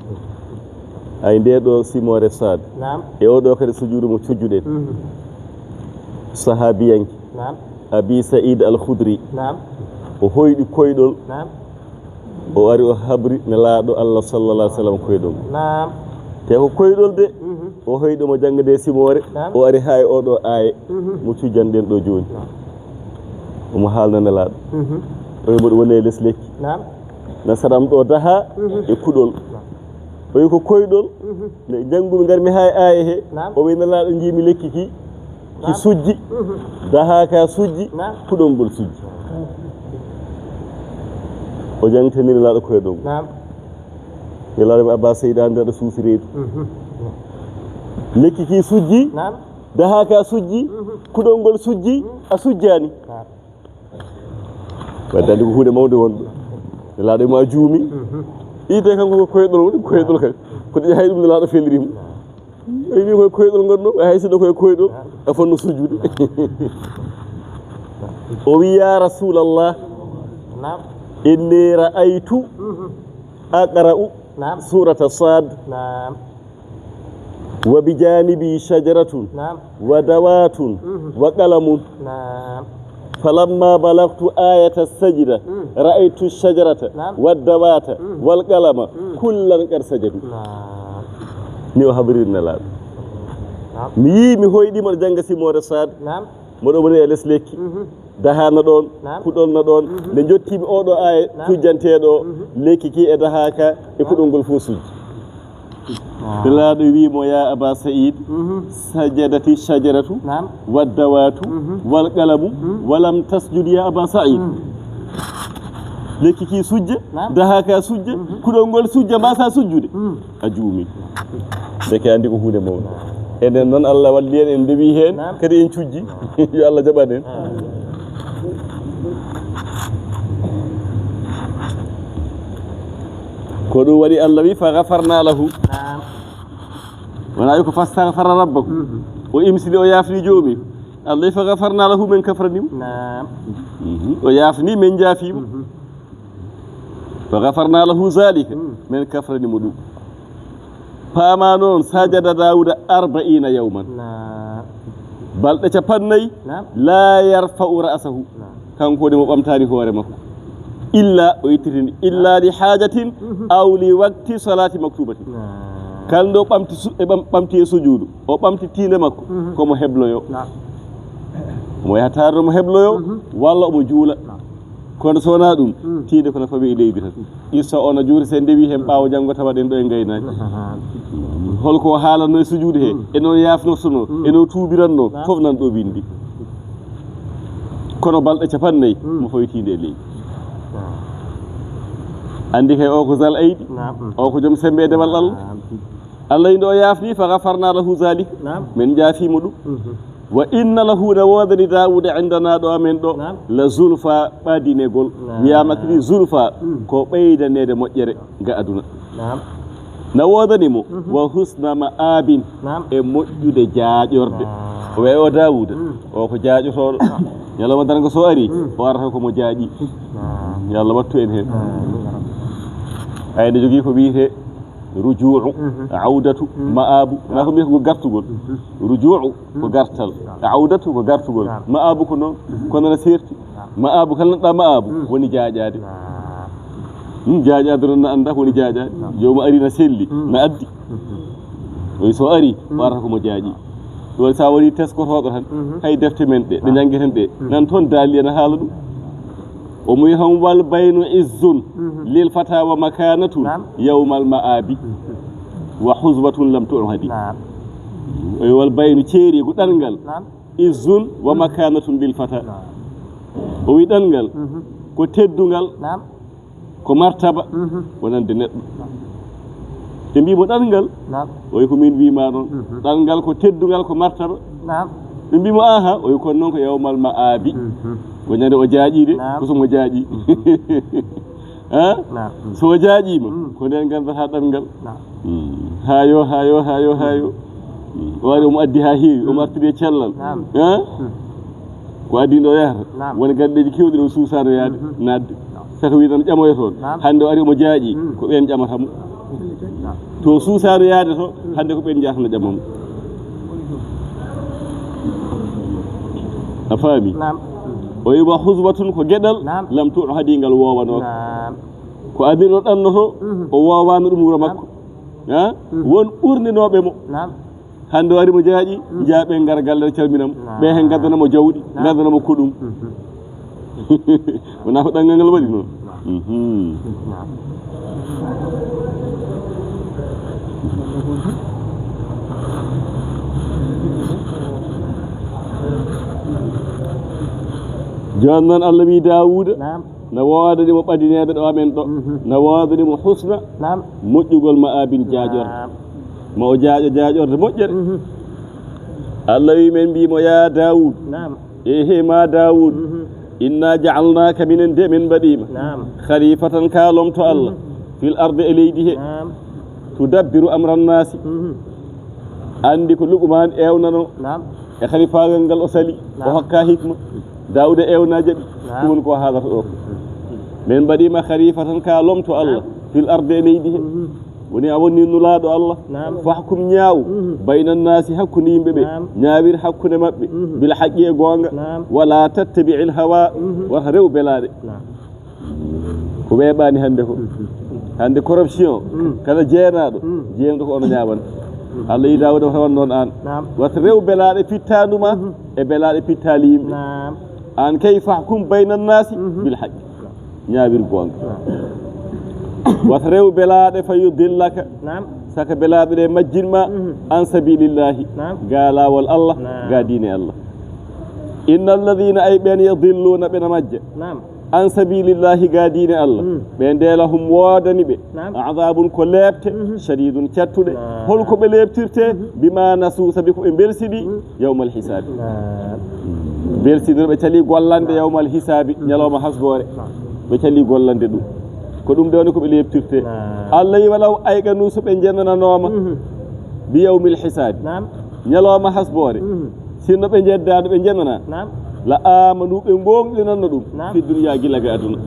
Ay, nde ɗo simoore Saad. Naam. E oɗo kadi sujuudu mo cujjuɗen. Mhm. Sahabiyanke. Naam. Abi Sa'id Al-Khudri. Naam. O hoyɗi koyɗol. Naam. O ari o habri Nelaaɗo Allah sallallahu alaihi wasallam koyɗol. Naam. Te ko koyɗol de, mhm, o hoyɗi mo janngude simoore, naam, o ari haa e oɗo aaye, mhm, mo cujjanɗen ɗo jooni. Naam. Omo haalna Nelaaɗo. Mhm. O wi mo ɗum woni e les lekki. Naam. Nasaram ɗo daha, mhm, e kuɗol. Naam. O wi ko koyɗol, mhm, nde janngumi ngarmi haa e aaye he. Naam. O wi Nelaaɗo njiimi lekki ki. Ki sujji, dahaaka sujji, kuɗol ngol sujji. O jangtini Nelaaɗo koyɗol ngol. Naam. Nelaaɗo mi Abba Seydi, an aɗa suusi reedu. Mhm. Lekki ki sujji, naam, dahaaka sujji, mhm, kuɗol ngol sujji, mhm, a sujjaani. Naam. Waɗde anndi ko huunde mawnde wonɗo. Nelaaɗo ma juumi. Mhm. Ite kanko ko koyɗol woni, koyɗol kay. Ko ɗi hay ɗum Nelaaɗo feliri mo. Eyi, wi koye koyɗol ngonno, hay sinno koye koyɗol, a fonno sujude. O wi, "Ya Rasulallah, naam, inni ra'aytu, mhm, aqra'u, naam, surata Sad, naam, wa bijanibi shajaratun, naam, wa dawatun, mhm, wa qalamun." Naam. Falamma balagtu ayata sajda, mm, ra'aytu shajarata, naam, waddawata, mm, wal qalama, mm, kullan qad sajadu. Naam. Ni o habriri Nelaaɗo. Naam. Mi yii, mi hoyɗi mo jannga simoore Saad. Naam. Mo ɗo woni e les lekki. Mhm. Dahaana ɗon, naam, kuɗol na ɗon. Mhm. Nde jottiimi oɗo aaya, naam, cujjanteeɗo o, mhm, lekki ki e dahaaka e, naam, kuɗol ngol fof sujji. Ah. Nelaaɗo wi mo, "Ya Aba Sa'id, mhm, sajadati shajaratu, naam, waddawatu, mhm, wal qalamu, mhm, walam tasjud ya Aba Sa'id." Mhm. Lekki ki sujja, naam, dahaaka sujja, mhm, kuɗol ngol sujja, mbasa sujjude. Mhm. A juumi. Ndeke anndi ko huunde mawnde. Enen noon Allah walli en, en ndewi heen, naam, kadi en cujji. Yo Allah jaɓan en. Amin. Ko ɗum waɗi Allah wi, "Fa ghafarna lahu." Naam. Wona wi ko, "Fastaghfara rabbahu." Mhm. O imsini, o yaafni joomi. Allah wi, "Fa ghafarna lahu," men kafrani mo. Naam. Mhm. O yaafni, men njaafi mo. Mhm. "Fa ghafarna lahu zalika." Mhm. Men kafrani mo ɗum. Paama noon, sajada Dawuda arba'ina yawman. Naam. Balɗe capannay, naam, la yarfa'u ra'sahu. Naam. Kanko woni mo ɓamtaani hoore makko. Illa, o ittitini, illa li hajatin, mhm, aw li waqti salati maktubatin. Naam. Kala nde o ɓamti su-, e ɓam-, ɓamti e sujuudu, o ɓamti tiinde makko, mhm, ko mo hebloyo. Naam. Mo yaha taarno mo hebloyo, mhm, walla omo juula. Naam. Kono so wonaa ɗum, mm, tiinde kono fawi e leydi tan. Issa o no juuri, so en ndewi heen ɓaawo janngo tawa ɗen ɗo en ngaynaaki. Ahan. Holko o haalanno e sujuude he? Mm. E no yaafnortono, mm, e no tuubiranno, naam, fof nan ɗo winndi. Kono balɗe capannay, mm, mo fawi tiinde e leydi. Naam. Anndi kay o ko zal aydi, naam, mm, o ko joom sembe e dewal Allah. Naam. Allah ino o yaafni, "Fa ghafarna lahu zalik." Naam. Men njaafi mo ɗum. Mhm. "Wa inna lahu," na woodani Daawuda, "indana," ɗo amen ɗo, naam, "la zulfa," ɓadinegol. Naam. Wiyaama kadi zulfa, mm, ko ɓeydaneede moƴƴere ga aduna. Naam. Na woodani mo, mhm, "wa husna ma'abin," naam, e moƴƴude jaaƴorde. Naam. O wiya o Daawuda, mm, o ko jaaƴotooɗo. Naam. Ñalawma darngo so ari, mm, o arata ko mo jaaƴi. Naam. Yo Allah wattu en heen. Naam. Ay, ne jogii ko wiyetee rujuu'u, mhm, awdatu, mhm, ma'aabu. Naam. Na ko mbiyata ko gartugol. Mhm. Rujuu'u ko, mhm, gartal. Naam. Awdatu ko gartugol. Naam. Ma'aabu ko noon. Mhm. Kono na seerti. Naam. Ma'aabu, kala neɗɗo ma'aabu, mhm, woni jaaƴaade. Naam. Hmm, jaaƴaade noon na annda ko woni jaaƴaade. Naam. Jooma ari na selli, mhm, na addi. Mhm. Oy so ari, mhm, warata ko mo jaaƴi. Ɗum waɗi so a woni teskotooɗo tan, mhm, hay defte men ɗe, ɗe, naam, njanngeten ɗe, mhm, nan toon daali ena haala ɗum. O muyi tan, "Wal baynu izzun, mhm, lil fata wa makanatun, naam, yawmal ma'abi, mhm, wa huzwatun lam tu'hadi." Naam. O wi, "Wal baynu," ceeriigu, ɗanngal, naam, "izzun wa, mhm, makanatun lil fata." Naam. O wi ɗanngal, mhm, ko teddungal, naam, Ko martaba wonande neɗɗo. Ɓe mbii mo ɗanngal. Naam. O wi ko min mbii ma ɗon. Ɗanngal ko teddungal, ko martaba. Naam. Ɓe mbii mo aha, o wi kon noon ko yawmal ma'abi. Ko ñande o jaaƴi de. Naam. Ko so mo jaaƴi. Ha? Naam. So o jaaƴiima, ko nden nganndata ɗanngal. Naam. Hayo, hayo, hayo, hayo. O ari omo addi haa heewi, omo artiri e cellal. Naam. Ha? Ko adii ɗo yahata. Naam. Won gandeeji keewɗi ɗo suusaano yaade, naatde. Saka wiɗan ƴamoyo toon. Naam. Hannde o ari omo jaaƴi, ko ɓeen ƴamata mo. Naam. To suusaano yaade to, hannde ko ɓeen njahata no ƴama mo. A faami? Naam. O wi wa husbatun ko geɗal, naam, lam tu'hadi ngal woowanooka. Naam. Ko adii ɗo ɗannoto, o woowaano ɗum wuro makko. Ha? Won ɓurninooɓe mo. Naam. Hannde o ari mo jaaƴi, njiyaa ɓe ngara galle calmina mo. Naam. Ɓe heen ngaddana mo jawɗi, naam, ngaddana mo koɗum. Wonaa ko ɗanngal ngal waɗi noon. Naam. Jooni noon Allah wii Daawuuda, naam, na woodani mo ɓadineede ɗo amen ɗo. Na woodani mo husna, naam, moƴƴugol ma'abin jaaƴorde. Naam. Ma o jaaƴo jaaƴorde moƴƴere. Allah wi men mbii mo, "Ya Daawud." Naam. Ehe ma Daawud. Inna ja'alnaaka, minen de min mbaɗii ma. Naam. Khalifatan ka lomto Allah. Fil ardi, e leydi he. Naam. Tudabbiru amran naasi. Anndi ko Luqmaan ewnano. Naam. E khalifaagal ngal o sali. Naam. O hokka hikma. Daawuda ewna jaɓi. Naam. Ɗum woni ko haalata ɗo. Min mbaɗii ma khalifatan ka lomto Allah. Naam. Fil ardi, e leydi he. Woni a woni nulaaɗo Allah. Naam. Fahkum, ñaaw. Bayna naasi, hakkunde yimɓe ɓe. Naam. Ñaawir hakkunde maɓɓe. Bil haqqi, e goonga. Naam. Wala tattabi'il hawa. Wata rew belaaɗe. Naam. Ko weeɓaani hannde ko. Hannde corruption. Kala jeenaaɗo, jeenaaɗo ko ono ñaawanta. Allah yi Daawuda wata wan noon aan. Naam. Wata rew belaaɗe pittaandu ma e belaaɗe pittaali yimɓe. Naam. Aan kay fahkum bayna naasi bil haqqi. Ñaawir goonga. Naam. Wata rew belaaɗe fa yudillaka. Naam. Saka belaaɗe ɗe majjin ma an sabilillahi. Naam. Ga laawol Allah, naam, ga diine Allah. Inna alladhina, ay ɓeen, yadilluna, ɓe na majja. Naam. An sabilillahi, ga diine Allah. Ɓe ndeela hum woodani ɓe. Naam. Adabun ko leepte, shadidun cattuɗe. Naam. Hol ko ɓe leeptirte? Bima nasu, sabi ko ɓe mbelsidi. Yawmal hisaabi. Naam. Belsindirɓe cali gollande yawmal hisaabi, ñalawma hasboore. Naam. Ɓe cali gollande ɗum. Ko ɗum de woni ko ɓe leeptirte. Naam. Allah yi walaw ayqanu, so ɓe njenananooma. Bi yawmil hisaabi. Naam. Ñalawma hasboore. Sinno ɓe njeddaano, ɓe njenana. Naam. La amanu, ɓe goonɗinanno ɗum. Naam. Fi dunya, gila ga aduna.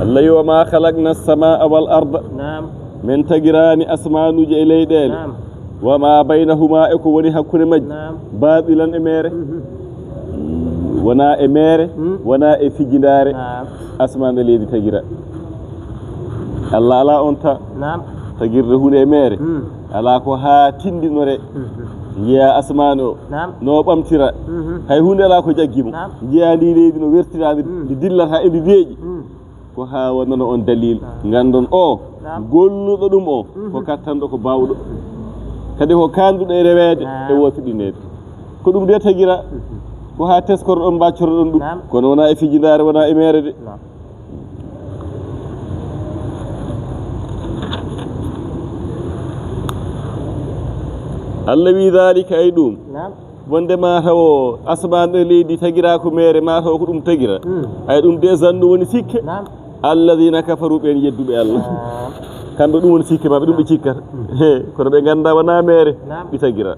Allah yi wa ma khalaqna as-samaa wal arda. Naam. Men tagiraani asmaanuuji e leyɗeele. Naam. Wa ma baynahuma, e ko woni hakkunde majji. Naam. Baatilan, e meere. Wonaa e meere, wonaa e fijindaare. Naam. Asmaan e leydi tagira. Allah alaa on ta. Naam. Tagirde huunde e meere. Alaa ko haa tinndinore. Njiyaa asmaan o. Naam. No ɓamtira. Hay huunde alaa ko jaggi mo. Naam. Njiyaa ndi leydi no wertira, ndi, ndi dillata e ndi deeƴi. Ko haa wonano on dalil, naam, nganndon o, naam, golluɗo ɗum o, ko kattanɗo, ko baawɗo. Kadi ko kaanduɗo e reweede, naam, e wootiɗineede. Ko ɗum de tagira, ko haa teskoroɗon, mbaccoroɗon ɗum. Naam. Kono wonaa e fijindaare, wonaa e meere de. Naam. Allah wi, dhalika, ay ɗum. Naam. Wonde mataw o asmaan e leydi tagira ko meere, mataw ko ɗum tagira. Hmm. Ay ɗum de zannu woni sikke. Naam. Alladhina kafaru, ɓeen yedduɓe Allah. Naam. Kamɓe ɗum woni sikke maɓɓe, ɗum ɓe cikkata. Hmm. He, kono ɓe ngannda wonaa meere, naam, ɓe tagira.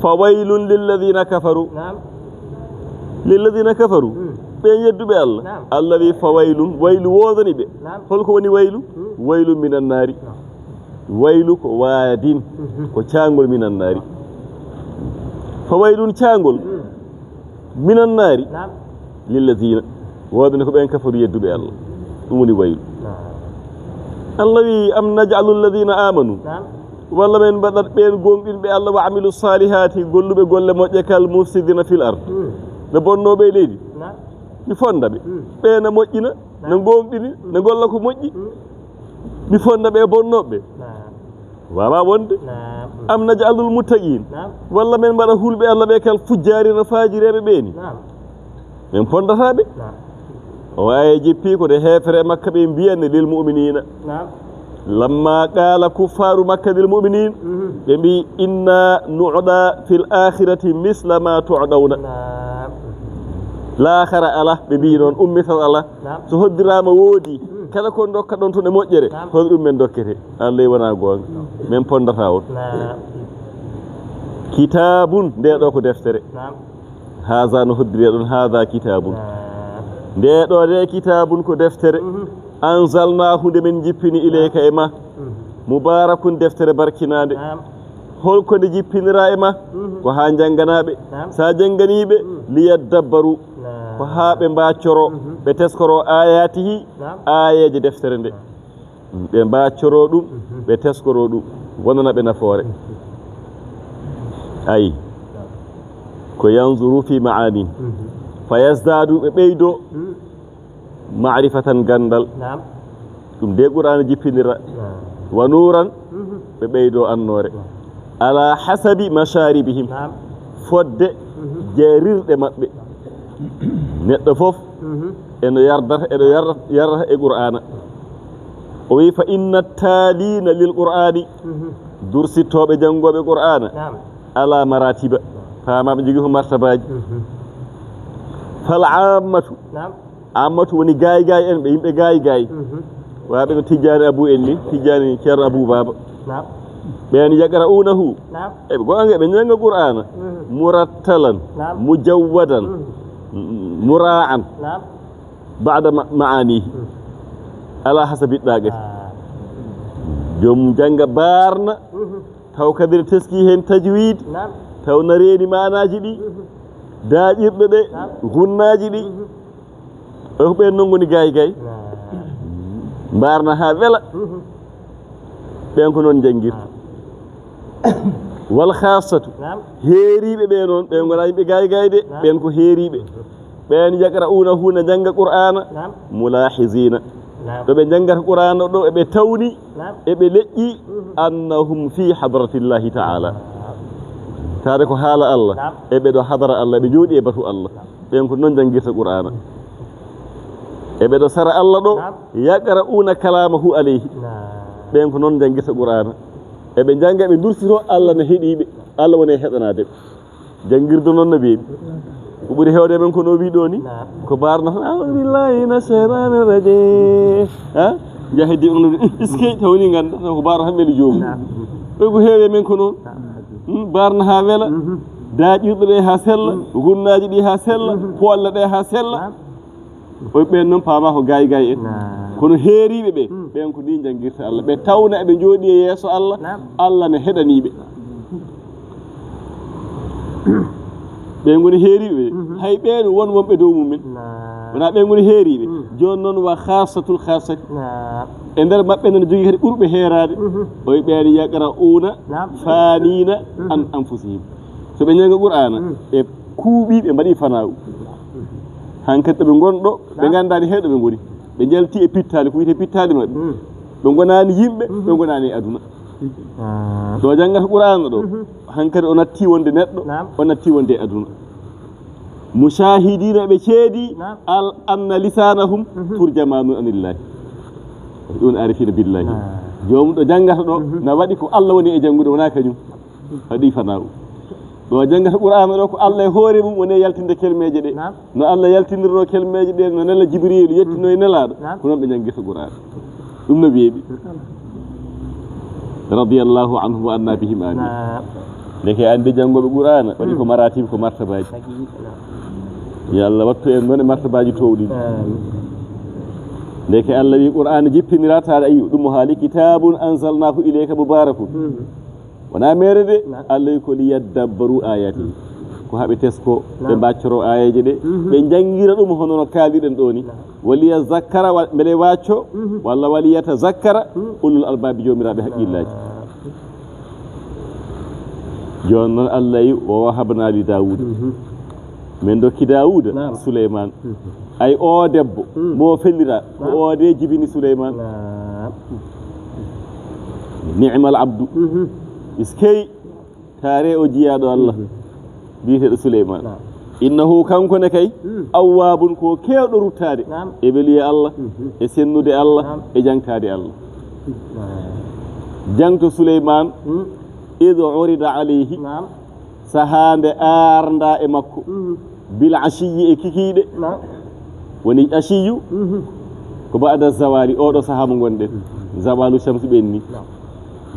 Fa waylun lilladhina kafaru. Naam. Lilladhina kafaru. Hmm. Ɓeen yedduɓe Allah. Naam. Allah wi fa waylun, waylu woodani ɓe. Naam. Holko woni waylu? Hmm. Waylun minan naari. Naam. Waylu ko waadin, mhm, ko caangol minan naari. Fa waylun, caangol, mm, minan naari, naam, lilladhina, woodani ko ɓeen kafaru, yedduɓe Allah. Ɗum woni waylu. Naam. Allah wi, am naj'alu alladhina amanu. Naam. Walla men mbaɗat ɓeen goonɗinɓe Allah, wa amilu salihati, golluɓe golle moƴƴe, kal mufsidina fil ard. Mm. No bonnooɓe e leydi. Naam. Mi fonda ɓe. Mm. Ɓe na moƴƴina, naam, na goonɗini, mm, na golla ko moƴƴi. Mm. Mi fonda ɓe bonnooɓe. Naam. Waawaa wonde. Naam. Am naj'alul muttaqin. Naam. Walla men mbaɗa hulɓe Allah ɓe kal fujjaari, no faajireeɓe ɓe ni. Naam. Men fondataa ɓe. Naam. O aya jippi ko nde heefere Makka ɓe mbiyani lil mu'minina. Naam. Lamma qala kuffaru Makka lil mu'minin, mhm, ɓe mbi, "Inna nu'da fil akhirati misla ma tu'dawna." Naam. Laakhara ala, ɓe mbi noon, ummital ala. Naam. So hoddirama woodi, mhm, kala ko dokka ɗon toon e moƴƴere, naam, hono ɗum men dokkete. Allah wona goonga. Men pondata on. Naam. Kitabun, nde ɗo ko deftere. Naam. Haza no hoddiri ɗon, haza kitabun. Naam. Nde ɗo de kitabun ko deftere. Mhm. Anzalnahu nde men jippini ilayka e ma. Mhm. Mubarakun deftere barkinande. Naam. Holko nde jippinira e ma? Mhm. Ko ha janganaɓe. Naam. Sa janganiɓe, mhm, liyaddabbaru. Naam. Ko ha ɓe mbaccoro, mhm, ɓe teskoro ayatihi, naam, ayeje deftere nde. Naam. Ɓe mbaccoro ɗum, mhm, ɓe teskoro ɗum, wonana ɓe nafoore. Mhm. Ayi. Naam. Ko yanzuru fi ma'ani. Mhm. Fa yazdadu, ɓe ɓeydo. Mhm. Ma'rifatan gandal. Naam. Ɗum de Qur'aana jippinira. Naam. Wa nuuran, mhm, ɓe ɓeydo annoore. Naam. Ala hasabi masharibihim. Naam. Fodde, mhm, jeerirɗe maɓɓe. Neɗɗo fof, mhm, eno yardata, eɗo yarda-, yarata e Qur'aana. O wi, "Fa inna taalina lil Qur'aani." Mhm. Dursittooɓe janngooɓe Qur'aana. Naam. Ala maratiba. Faama ɓe jogii ko martabaaji. Mhm. Fal aammatu. Naam. Ammatu woni gaay gaay en, ɓe yimɓe gaay gaay. Mhm. Waaɓe no Tijjaani Abu en ni, Tijjaani Ceerno Abu Baaba. Naam. Ɓeen yaqra'uunahu. Naam. Eɓe goonga, eɓe njannga Qur'aana. Mhm. Murattalan, naam, mujawwadan, mhm, m-, muraa'an. Naam. Ba'da ma-, ma'aanihi. Mhm. Ala hasabi ɗaagati. Ah. Joom jannga baarna. Mhm. Taw kadi ne teskii heen tajwiid, naam, taw na reeni maanaaji ɗi, mhm, daaƴirɗe ɗe, naam, gunnaaji ɗi. Mhm. Ɓe ko ɓeen noon ngoni gaay gaay. Naam. Mbaarna haa wela. Mhm. Ɓeen ko noon njanngirta. Naam. Wal khaassatu. Naam. Heeriiɓe ɓe noon, ɓe ngonaa yimɓe gaay gaay de. Naam. Ɓeen ko heeriiɓe. Ɓeen yaqra'uunahu na njannga Qur'aana, naam, mulaahiziina. Naam. Ɗo ɓe njanngata Qur'aana ɗo, eɓe tawni, naam, eɓe leƴƴi, mhm, annahum fi hadratillahi ta'ala. Naam. Taade ko haala Allah, naam, eɓe ɗo hadara Allah, eɓe njooɗi e batu Allah. Naam. Ɓeen ko noon njanngirta Qur'aana. Eɓe ɗo sara Allah ɗo, naam, yaqra'uuna kalaamahu alayhi. Naam. Ɓeen ko noon njanngirta Qur'aana. Eɓe njannga, eɓe ndursito Allah ne heɗiiɓe. Allah woni e heɗanaade ɓe. Janngirde noon no weeɓi. Ko ɓuri heewde men ko no wii ɗoo ni. Naam. Ko baarno tan, "A'uuzu billaahi mina shaytaani rajiim." Ha? Njaha heddi on, iske, taw ni ngannda, taw ko baarno tan weli joomum. Naam. Ɗo ko heewi men ko noon. Naam. Hmm, baarno haa wela. Mhm. Daaƴirɗe ɗe haa sella, mhm, gunnaaji ɗi haa sella, mhm, poolle ɗe haa sella. Naam. Oy ɓeen noon paama ko gaay gaay en. Naam. Kono heeriiɓe ɓe, hmm, ɓeen ko ni njanngirta Allah. Ɓe tawna eɓe njooɗi e yeeso Allah, naam, Allah ne heɗanii ɓe. Ɓeen ngoni heeriiɓe ɓe. Mhm. Hay ɓeen won wonɓe dow mumen. Naam. Wonaa ɓeen ngoni heeriiɓe. Hmm. Jooni noon wa khaassatul khaassati. Naam. E nder maɓɓe noon jogii kadi ɓurɓe heeraade. Mhm. Oy ɓeen yaqra'uuna, naam, faaniina, mhm, an anfusihim. So ɓe njannga Qur'aana, hmm, ɓe kuuɓi, ɓe mbaɗi fanaaw. Hankadi ɓe ngon ɗo, ɓe, naam, nganndaani hay ɗo ɓe ngoni. Ɓe njalti e pittaali, ko wiyetee pittaali maɓɓe. Hmm. Ɓe ngonaani yimɓe, hmm, ɓe ngonaani e aduna. Ah. Ɗo janngata Qur'aana ɗo, mhm, hankadi o natti wonde neɗɗo, naam, o natti wonde e aduna. Mushaahidiina ɓe ceedi, naam, al anna lisaanahum, mhm, turjamaanun anillaahi. Ɗum aarifiina billaahi. Naam. Joomum ɗo janngata ɗo, mhm, na waɗi ko Allah woni e janngude, wonaa kañum. Waɗi fanaaw. Ɗo janngata Qur'aana ɗo ko Allah e hoore mum woni e yaltinde kelmeeje ɗe. Naam. No Allah yaltinirnoo kelmeeje ɗe, no nela Jibriilu yettinoo e Nelaaɗo. Naam. Ko noon ɓe njanngirta Qur'aana. Ɗum no weeɓi. Radiyallaahu anhum wa anna bihim, amiin. Naam. Ndeke anndi janngooɓe Qur'aana, waɗi ko, hmm, maratib, ko martabaaji. Haqiiqa, naam. Yo Allah wattu en noon e martabaaji toowɗi. Amiin. Ndeke Allah wi Qur'aana jippinira, taade ayi ɗum o haali, "Kitaabun anzalnaahu ilayka mubaarakun." Hmm. Wonaa meere de, naam, Allah wi ko liyaddabbaru ayati. Ko haa ɓe tesko, naam, ɓe mbaccoro aayeeje ɗe, mhm, ɓe njanngira ɗum hono no kaaliɗen ɗo ni. Naam. Waliyazakkara, wa-, mbele wacco, mhm, walla waliyatazakkara, mhm, ulul albaabi, joomiraaɓe haqqillaaji. Naam. Jooni noon Allah wi, "Wa wahabna li Daawuda." Mhm. Min dokki Daawuda, naam, Suleymaan. Mhm. Ay, o debbo, mm, mo fellira, ko, naam, o de jibini Suleymaan. Naam. Ni'mal abdu. Mhm. Iskey, taare o jiyaaɗo Allah. Mhm. Biyeteeɗo Suleymaan. Naam. Innahu, kanko ne kay, mm, awwaabun, ko keewɗo ruttaade, naam, e weluye Allah, mhm, e sennude Allah, naam, e jaŋtaade Allah. Naam. Jaŋto Suleymaan, mm, id urida alayhi, naam, sahaa nde aarndaa e makko, mhm, bil ashiyyi, e kikiiɗe. Naam. Woni ashiyyu, mhm, ko ba'da zawali, oɗo sahaa mo ngonɗen. Mhm. Zawalu shamsi ɓenni. Naam.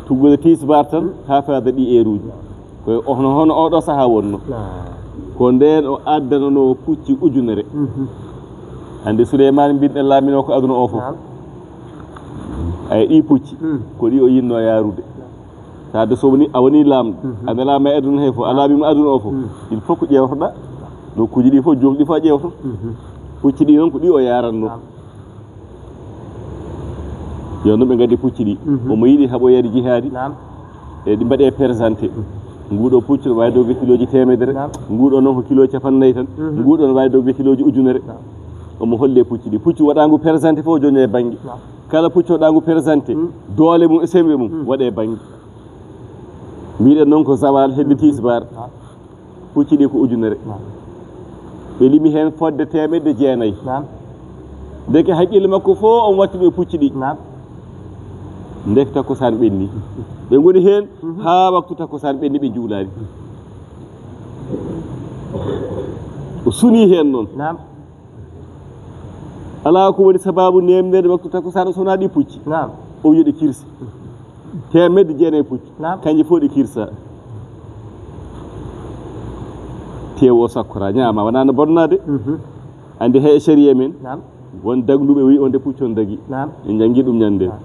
Tuggude tisbaar tan, mm, haa faada ɗi eeruuji. Naam. Ko hono, hono oɗo sahaa wonno. Naam. Ko ndeen o addananoo pucci ujunere. Mhm. Anndi Suleymaan mbinɗen laaminoo ko aduna o fof. Naam. Ay, ɗi pucci, mm, ko ɗi o yinnoo yaarude. Naam. Tawde so woni, a woni laamɗo, mhm, a nelaama e aduna he fof, a laamiima aduna o fof. Mhm. Ɗin fof ko ƴeewtoɗaa. Nokkuuji ɗi fof, joom ɗi fof a ƴeewto. Mhm. Pucci ɗi noon ko ɗi o yaaranno. Naam. Yo noon ɓe ngaddi pucci ɗi. Mhm. Omo yiɗi haɓoyeede jihaadi. Naam. E ɗi mbaɗe présenté. Mhm. Nguuɗo puccu no waawi dogde kilooji teemedere. Naam. Nguuɗo noon ko kilooji capannayyi tan. Mhm. Nguuɗo no waawi dogde kilooji ujunere. Naam. Omo holle pucci ɗi. Puccu waɗaangu présenté fof joño e bannge. Naam. Kala puccu waɗaangu présenté, mm, doole mum e semmbe mum, mm, waɗe bannge. Mbiɗen noon ko zawal hedde, mm, tisbaar. Naam. Pucci ɗi ko ujunere. Naam. Ɓe limi heen fodde teemedde jeenayi. Naam. Ndeke hakkille makko fof on watti ɗo e pucci ɗi. Naam. Ndeke takkusaan ɓenni. Ɓe ngoni heen, mhm, haa waktu takkusaan ɓenni, ɓe njuulaani. O suni heen noon. Naam. Alaa ko woni sabaabu neemndeede waktu takkusaan o sonaa ɗi pucci. Naam. O wiyi ɗe kirsi. Teemedde jeenayi puccu. Naam. Kanji fof ɗi kirsa. Teewu o sakkora, ñaama, wonaa no bonnaade. Mhm. Anndi hay e sariya men, naam, won dagluɓe wi on de puccu on dagi. Naam. En njanngi ɗum ñande. Naam.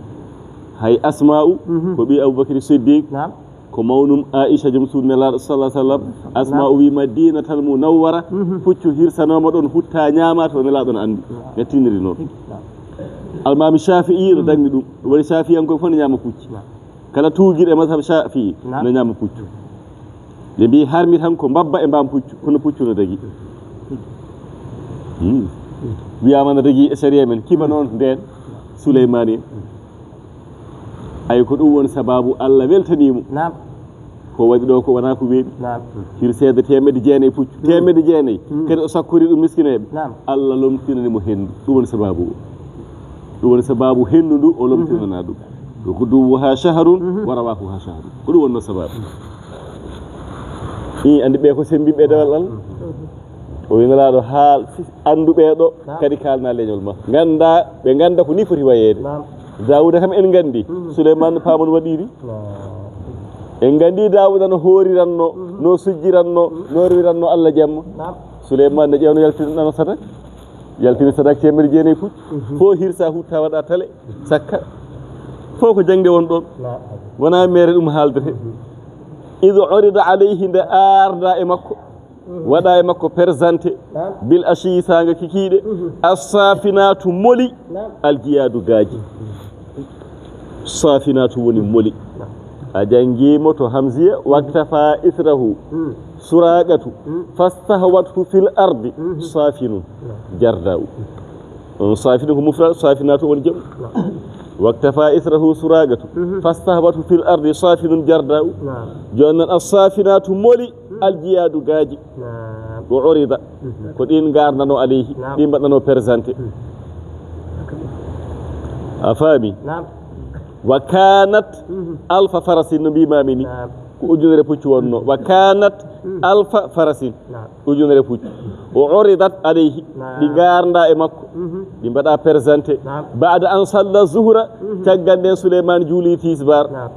Hay Asma'u, mhm, ko ɓii Abubakri Siddiq, naam, ko mawnum Aisha, joom suudu Nelaaɗo sallallahu alaihi wasallam. Naam. Asma'u wi Madinatal Munawwara, mhm, puccu hirsanooma ɗon, hutta ñaama to Nelaaɗo no anndi. Naam. Ɓe tiniri noon. Naam. Almaami Shafi'i no, mhm, dagni ɗum. Ɗum woni Shafi'iyankoɓe fof no ñaama pucci. Naam. Kala tuugiiɗo e mazhab Shafi'i, naam, no ñaama puccu. Ɓe mbiyi harmi tan ko mbabba e mbaam puccu, kono puccu no dagi. Hmm. Wiyaama no dagi e sariya men, kiba noon ndeen Suleymaani en. Ay, ko ɗum woni sabaabu Allah weltanii mo. Naam. Ko waɗi ɗo ko wonaa ko weeɓi. Naam. Hirseede teemedde jeenayi puccu. Hmm. Teemedde jeenayi. Hmm. Kadi o sakkori ɗum miskineeɓe. Naam. Allah lomtinani mo henndu. Ɗum woni sabaabu o. Ɗum woni sabaabu henndu ndu o lomtinanaa ɗum. Mhm. Ko duwuha shahrun, mhm, wa rawahuha shahrun. Ko ɗum wonnoo sabaabu. Ii, anndi ɓe ko semmbiiɓe dewal Allah. Mhm. O wi Nelaaɗo, haal anndu ɓee ɗo, naam, kadi kaalna leñol ma. Ngannda, ɓe ngannda ko ni foti wayeede. Naam. Daawuda kam en nganndi, mhm, Suleymaan no paamon waɗiri. Naam. En nganndi Daawuda no hooriranno, mhm, no sujjiranno, mhm, no rewiranno Allah jemma. Naam. Suleymaan no ƴeewno yaltinanno sadak. Yaltini sadak teemedde jeenayi puccu. Mhm. Fof hirsa hutta waɗa tale, sakka. Fof ko jaŋde won ɗon. Naam. Wonaa mere ɗum haaldete. Mhm. Id urida alayhi, nde aarda e makko. Mhm. Waɗa e makko présenté. Naam. Bil ashi, saanga kikiiɗe. Mhm. As-safinatu moli. Naam. Al jiyadu gaaji. Mhm. Safinatu woni moli. Naam. A janngi mo to Hamziya, mhm, waktafa ithrahu. Mhm. Suraqatu. Mhm. Fastahwathu fil ardi. Mhm. Safinun. Naam. Jarda'u. On safinun ko mufrad, safinatu woni jamu. Naam. Waktafa ithrahu Suraqatu. Mhm. Fastahwathu fil ardi safinun jarda'u. Naam. Jooni noon as-safinatu moli, mhm, al jiyadu gaaji. Naam. Wa urida. Mhm. Ko ɗin ngardanoo alayhi, naam, ɗin mbaɗanoo présenté. Mhm. A faami? Naam. Wa kanat, mhm, alfa farasin, no mbiimaami ni. Naam. Ko ujunere puccu wonno. Wa kanat, mhm, alfa farasin. Naam. Ujunere puccu. Wa uridat alayhi. Naam. Ɗi ngarda e makko. Mhm. Ɗi mbaɗa présenté. Naam. Ba'da an salla zuhra, mhm, caggal nden Suleymaan juuli tisbaar. Naam.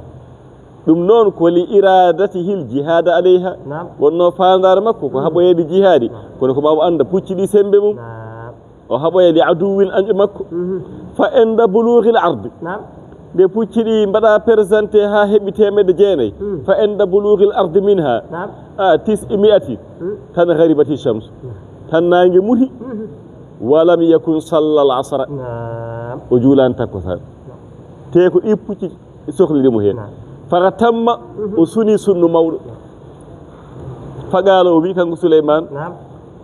Ɗum noon ko li iradatihil jihada alayha. Naam. Wonno faandaare makko ko, mhm, haɓoyeede jihaadi. Naam. Kono ko ɓaawo annda pucci ɗi sembe mum. Naam. O haɓoya li aduwin anjo makko. Mhm. Fa inda bulughil ardi. Naam. Nde pucci ɗi mbaɗa présenté haa heɓi teemedde jeenayi. Mhm. Fa inda bulughil ardi minha. Naam. A tis'i mi'ati. Mhm. Tan gharibati shamsu. Naam. Tan naange muti. Mhm. Walam yakun sallal asra. Naam. O juulaani takkusaan. Naam. Te ko ɗi pucci sohliri mo heen. Naam. Fara tamma, mhm, o suni sunnu mawɗo. Naam. Faqaala, o wi kanko Suleymaan, naam,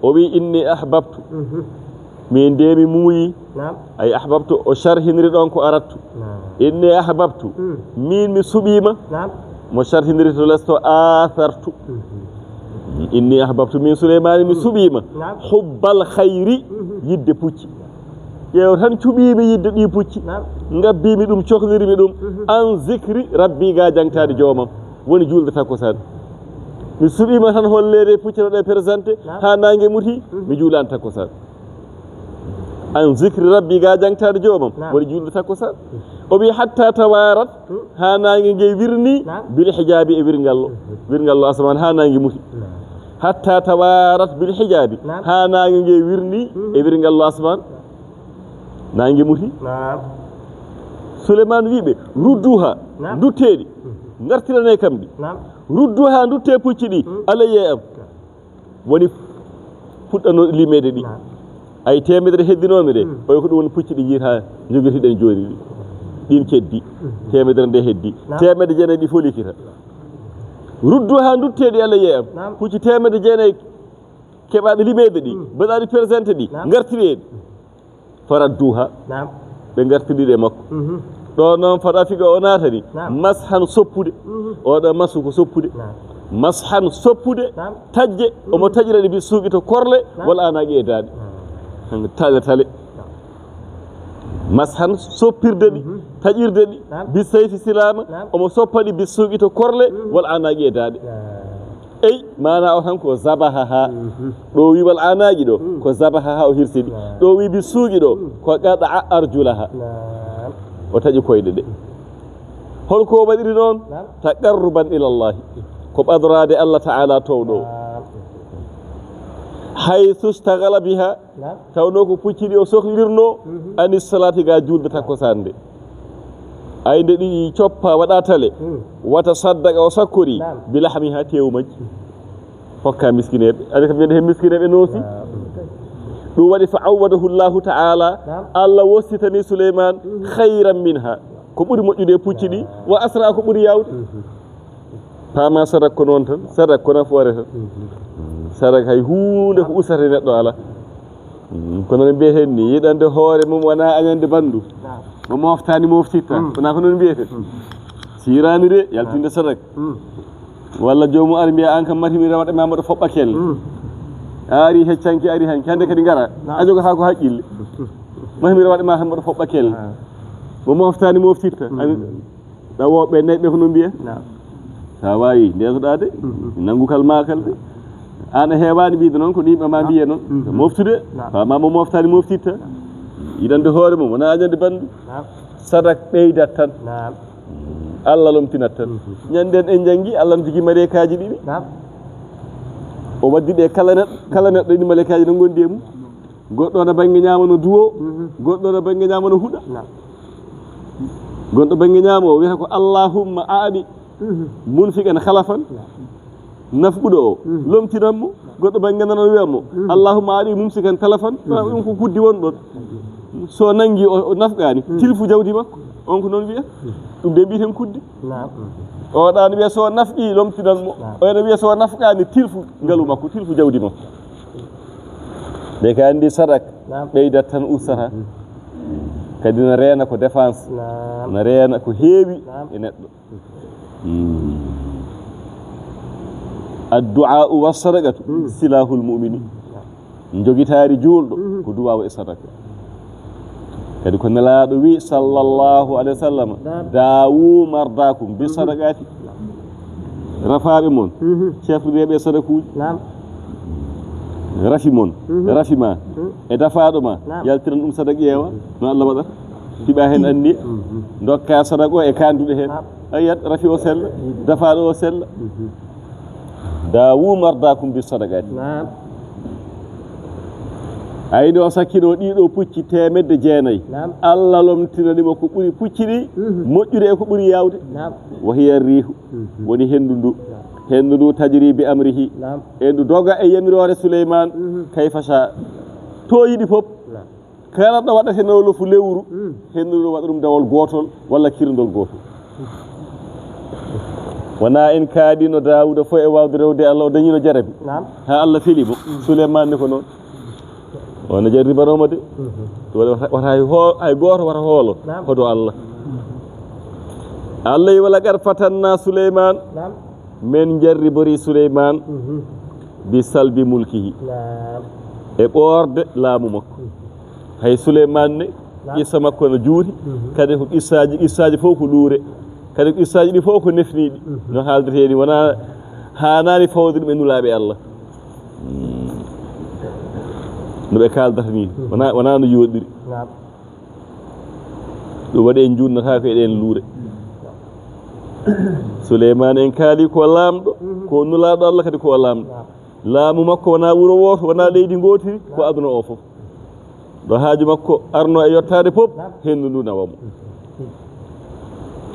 o wi inni ahbabtu. Mhm. Min de mi muuyi. Naam. Ay ahbabtu, o sharhiniri ɗon ko arattu. Naam. Inni ahbabtu. Mm. Min mi suɓiima. Naam. Mo sharhiniri to les to athartu. Mhm. Inni ahbabtu min Suleymaani, mi suɓiima. Naam. Hubbal khayri, Mhm. yidde pucci. Ƴeew tan cuɓiimi yidde ɗi pucci. Naam. Ngabbimi ɗum, cohlirmi ɗum. Mhm. An zikri rabbi, ga jangtaade joomam. Woni juulde takkusaan. Mi suɓiima tan holleede pucci no ɗe présenté, Naam. haa naange muti, Mhm. mi juulaani takkusaan. An zikri rabbi, ga jangtaade joomam. Naam. Woni juulde takkusaan. O wi hatta tawaarat, Hmm. haa naange nge wirni, Naam. bil hijaabi, e wirngallo. Mhm. Wirngallo asamaan haa naange muti. Naam. Hatta tawaarat bil hijaabi. Naam. Haa naange nge wirni Hmm. e wirngallo asamaan. Naange muti. Naam. Suleymaan wi ɓe, "Rudduha, Naam. ndutteeɗi, Hmm. ngartiranee kam ɗi. Naam. Rudduha, nduttee pucci ɗi, Hmm. alayya e am." Woni fuɗɗano limeede ɗi. Naam. Ay teemedere heddinoomi ɗe, Hmm. oyo ko ɗum woni pucci ɗi njiyata njogirtiɗen jooni ɗi. Ɗin keddi. Hmm. Teemedere nde heddi. Naam. Teemedde jeenayi ɗi folikita. Rudduha, ndutteeɗi alayya e am. Naam. Pucci teemedde jeenayi keɓaaɗi limeede ɗi, Hmm. mbaɗaaɗi présenté ɗi, Naam. ngartireeɗi. Faradduha. Naam. Ɓe ngartiri ɗe makko. Mhm. Ɗo noon fada figa o naatani. Naam. Mashan soppude. Mhm. Oɗo masu ko soppude. Naam. Mashan soppude. Naam. Taƴde. Mhm. Omo taƴira ɗe bi suuqi to korle. Naam. Wal anaaji e daaɗe. Naam. Tale tale. Naam. Mashan soppirde ɗi. Mhm. Taƴirde ɗi. Naam. Bi sayfi silaama. Naam. Omo soppa ɗi bi suuqi to korle. Mhm. Wal anaaji e daaɗe. Naam. Ey, maana o tan ko zabahaha. Mhm. Ɗo wi wal anaaji ɗo, Mm. ko zabahaha o hirsini. Naam. Ɗo wi bi suuqi ɗo, Mm. ko qata'a arjulaha. Naam. O taƴi koyɗe ɗe. Hol ko o waɗiri noon? Naam. Taqarruban ila Allah. Ko ɓadoraade Allah Ta'ala towɗo. Naam. Haythu ishtaghala biha. Naam. Tawnoo ko pucci ɗi o sohlirnoo, Mhm. ani salaati ga juulde takkusaan nde. Ay nde ɗi coppa waɗa tale, Hmm. wata saddaqa o sakkori, Naam. bi lahmiha teewu majji. Hokka miskineeɓe. Ani kam mbiɗen heen miskineeɓe noosi. Naam. Ɗum waɗi fa awwadahu Allahu ta'ala, Naam. Allah wostitani Suleymaan Mhm. khayran minha. Ko ɓuri moƴƴude e pucci ɗi, Naam. wa asra ko ɓuri yaawde. Mhm. Paama sadak ko noon tan, sadak ko nafoore tan. Mhm. Sadak hay huunde ko usata neɗɗo alaa. Mm, kono no mbiyeten ni, yiɗande hoore mum wonaa añande banndu. Naam. Mo moftaani moftitta. Mm. Wonaa ko noon mbiyeten. Mm. Siiraani de, yaltinde sadak. Mm. Walla joomum ar mbiya, "Aan kam mati mi rewaɗe ma mboɗo foɓɓa kelle." Mm. A ari heccanke ari han, hannde kadi ngara. Naam. A jogo haa ko haqqille. Mati mi rewaɗe ma tan mboɗo foɓɓa kelle. Naam. Mo moftaani moftitta. Mm. Ani Ɗawo ɓe nayi ɓe ko no mbiya? Naam. Sa waawi ndeesoɗaa de, Mhm. nanngu kal maa kal de. Aan a heewaani wiyde noon, ko yimɓe ma mbiya noon. Mhm. Moftude, Naam. fama mo moftaani moftitta. Yiɗande hoore mum, wonaa añande banndu. Naam. Sadak ɓeydat tan. Naam. Allah lomtinat tan. Mhm. Ñanden en njanngi, Allah no jogii maleykaaji ɗiɗi. Naam. O waddi ɓe kala neɗɗo, kala neɗɗo ɗi maleykaaji no ngondi e mum. Goɗɗo wona bannge ñaamo no duwo, Mhm. goɗɗo wona bannge ñaamo no huɗa. Naam. Gonɗo bannge ñaamo o wiyata ko, "Allahumma aɗi Mhm. munfiqan khalafan." Naam. Nafquɗo o, Mhm. lomtinan mo. Goɗɗo bannge nano wiya mo, Mhm. "Allahumma aɗi mumsikan talafan." Naam. Ɗum ko kuddi won ɗon. So nanngi o, o nafqaani, Mhm. tilfu jawdi makko. On ko noon wiya. Mhm. Ɗum de mbiyeten kuddi. Naam. O ɗaano wiya so nafqi lomtinan mo. Naam. O ene wiya so nafqaani tilfu ngalu makko, tilfu jawdi makko. Nde ka anndi sadak, Naam. ɓeydat tan ustata. Mhm. Kadi na reena ko défense. Naam. Na reena ko heewi Naam. e neɗɗo. Mm. Addu'a wa sadaqatu Mm. silahul mu'mini. Naam. Njogitaari juulɗo Mhm. ko duwaawu e sadaka. Kadi ko Nelaaɗo wi, sallallahu alayhi wa sallam, Naam. "Daawu mardaakum bi Mhm. sadaqaati." Rafaaɓe mon, Mhm. ceertodireeɓe e sadakuuji. Naam. Rafi mon, Mhm. rafi ma, Mhm. e dafaaɗo ma, Naam. yaltiran ɗum sadaka ƴeewa, no Allah waɗata. Piɓa heen anniya, Mhm. ndokka sadaka o e kaanduɗe heen. Naam. A yiyat rafi o sella, dafaaɗo o sella. Mhm. Daawu mardaakum bi sadaqaati. Naam. Ay, nde o sakkino ɗiɗo pucci teemedde jeenayi. Naam. Allah lomtinani mo ko ɓuri pucci ɗi Mhm. moƴƴude e ko ɓuri yaawde. Naam. Wa hiya riihu. Mhm. Woni henndu ndu. Naam. Henndu ndu tajri bi amrihi. Naam. E ndu doga e yamiroore Suleymaan. Mhm. Kayfa sha. To yiɗi fof. Naam. Kala ɗo waɗata heen lofu lewru, Mm. heen ɗo waɗa ɗum dawol gootol walla kirndol gootol. Wonaa en kaaɗiino Daawuda fof e waawde rewde Allah, o dañiino jarabi. Naam. Haa Allah feli mo. Mm. Suleymaan ne ko noon. O no jarribanooma de. Mhm. Wata, wata hay hoo-, hay gooto wata hoolo. Naam. Hoto Allah. Allah wi, "Wa laqad fatannaa Suleymaan." Naam. Men jarribori Suleymaan. Mhm. Bi salbi mulkihi. Naam. E ɓoorde laamu makko. Mhm. Hay Suleymaan ne, naam, qissa makko no juuti. Mhm. Kadi ko qissaaji, qissaaji fof ko luure. Kadi ko qissaaji ɗi fof ko nefniiɗi. Mhm. No haaldetee ni, wonaa, haanaani fawde ɗum e nulaaɓe Allah. Mm. No ɓe kaaldata ni, mhm, wonaa, wonaa no yooɗiri. Naam. Ɗum waɗi en njuutnataako e ɗeen luure. Suleymaan en kaali ko laamɗo, mhm, ko nulaaɗo Allah kadi ko laamɗo. Naam. Laamu makko wonaa wuro wooto, wonaa leydi ngootiri, ko, naam, aduna o fof. Ɗo haaju makko arno e yottaade fof, naam, henndu ndu nawa mo.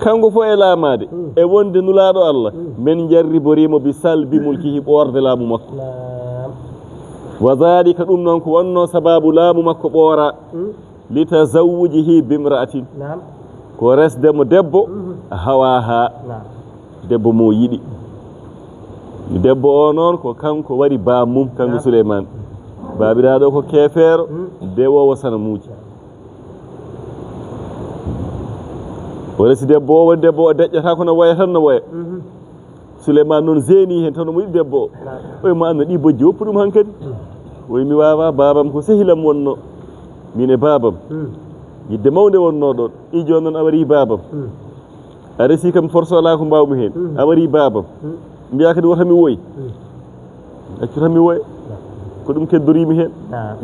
Kanko fof e laamaade, mm, e wonde nulaaɗo Allah, mm, men jarriborii mo bi salbi mulkihi, ɓoorde laamu makko. Naam. Wa dhalika, ɗum noon ko wonnoo sabaabu laamu makko ɓooraa. Mm. Li tazawwujihi bimra'atin. Naam. Ko resde mo debbo, mhm, hawaaha. Naam. Debbo mo yiɗi. Debbo o noon ko kanko waɗi baam mum, kanko, naam, Suleymaan. Baabiraaɗo ko keefeero, mm, dewoowo sanamuuji. O resi debbo o, woni debbo o deƴƴata ko no woya tan, no woya. Mhm. Suleymaan noon zeeni heen tan, omo yiɗi debbo o. Naam. Oyi mo anna ɗi bojji, woppu ɗum hankadi. Mm. Oyi mi waawaa, baabam ko sehilam wonnoo. Miin e baabam. Mm. Yidde mawnde wonnoo ɗoon. I jooni noon a warii baabam. Mm. A resi kam forsolaa ko mbaawmi heen. Mm. A warii baabam. Mm. Mbiyaa kadi wota mi woy. Mm. Accu tan mi woya. Ko ɗum keddoriimi heen. Ah.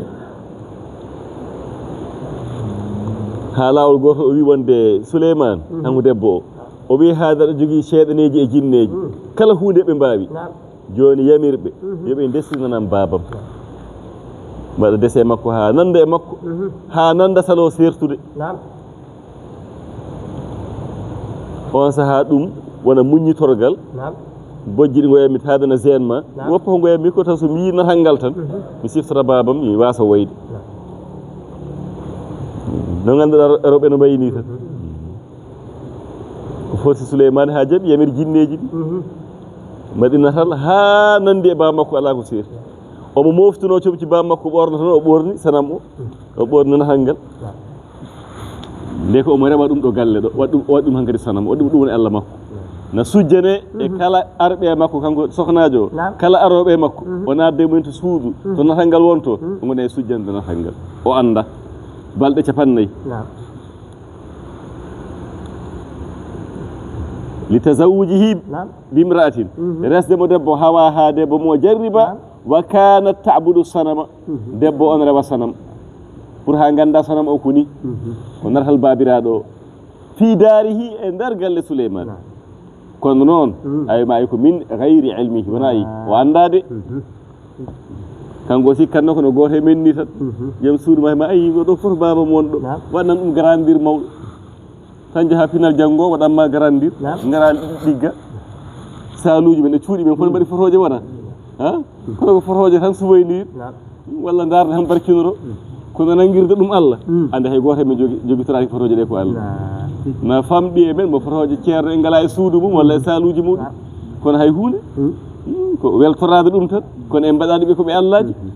Haa laawol gooto o wii wonde Suleymaan, mhm, kanko debbo o, o wii haade aɗa jogii seyɗaneeji e jinneeji. Mm. Kala huunde ɓe mbaawi. Naam. Jooni yamir ɓe, mhm, yo ɓe ndestinanam baabam. Mbaɗa dese makko haa nannda e makko. Mhm. Haa nannda saloo seertude. Naam. On sahaa ɗum wona muññitorgal. Naam. Bojji ɗi ngoyammi taade na zeen ma. Naam. Woppa ko ngoyammi ko tan so mi yii natal ngal tan, mhm, mi siftata baabam, mi waasa woyde. Naam. No ngannduɗaa rewɓe no mbayi nii tan. Mhm. O foti Suleymaani haa jaɓi yamir jinneeji ɗi. Mhm. Mbaɗi natal haa nanndi e baaba makko alaa ko seeri. Omo mooftunoo comci baaba makko ɓoornotonoo, o ɓoorni sanam o. Mhm. O ɓoorni natal ngal. Naam. Nde ko omo rewa ɗum ɗo galle ɗo, waɗi ɗum, waɗi ɗum hankadi sanam, waɗi ɗum, ɗum woni Allah makko. Naam. Na sujjane e, mhm, kala arɓe e makko, kanko sohnaajo o, naam, kala arooɓe e makko, mhm, o naatde e mumen to suudu, mhm, to natal ngal wonto, mhm, o ngona e sujjande natal ngal. O annda. Balɗe capannayyi. Naam. Li tazawwujihi, naam, bimra'atin. Mhm. Resde mo debbo hawaaha, debbo mo jarriba. Naam. Wa kanat ta'budu sanama. Mhm. Debbo on rewa sanam. Pour haa ngannda sanam o ko ni. Mhm. Ko natal baabiraaɗo o. Fii daarihi, e nder galle Suleymaan. Naam. Kono noon, mm, ay ma ay ko min gayri ilmihi, wonaa yi, naam, o anndaa de. Mhm. Kanko o sikkatno ko no gooto e men ni tan. Mhm. Joom suudu ma, ma ayi, o ɗo fof baaba mo wonɗo. Naam. Waɗnan ɗum grandir mawɗo. Tan njaha pinal janngo, waɗan ma grandir. Naam. Ngara ɗigga. Saaluuji men e cuuɗi men fof, mm, mbaɗi fotooje wona. Ha? Kono ko fotooje tan suwayniir. Naam. Walla ndaarde tan barkinoro. Mm. Kono nanngirde ɗum Allah. Mm. Annde hay gooto men jogi, jogitoraaki fotooje ɗe ko Allah. Naam. Na famɗi e men mo fotooje ceerno en ngalaa e suudu mum walla e, mm, saaluuji muɗum. Naam. Kono hay huunde. Mm. Mm, ko weltoraade ɗum tan. Kono en mbaɗaani ɓe ko ɓe Allaaji. Mhm.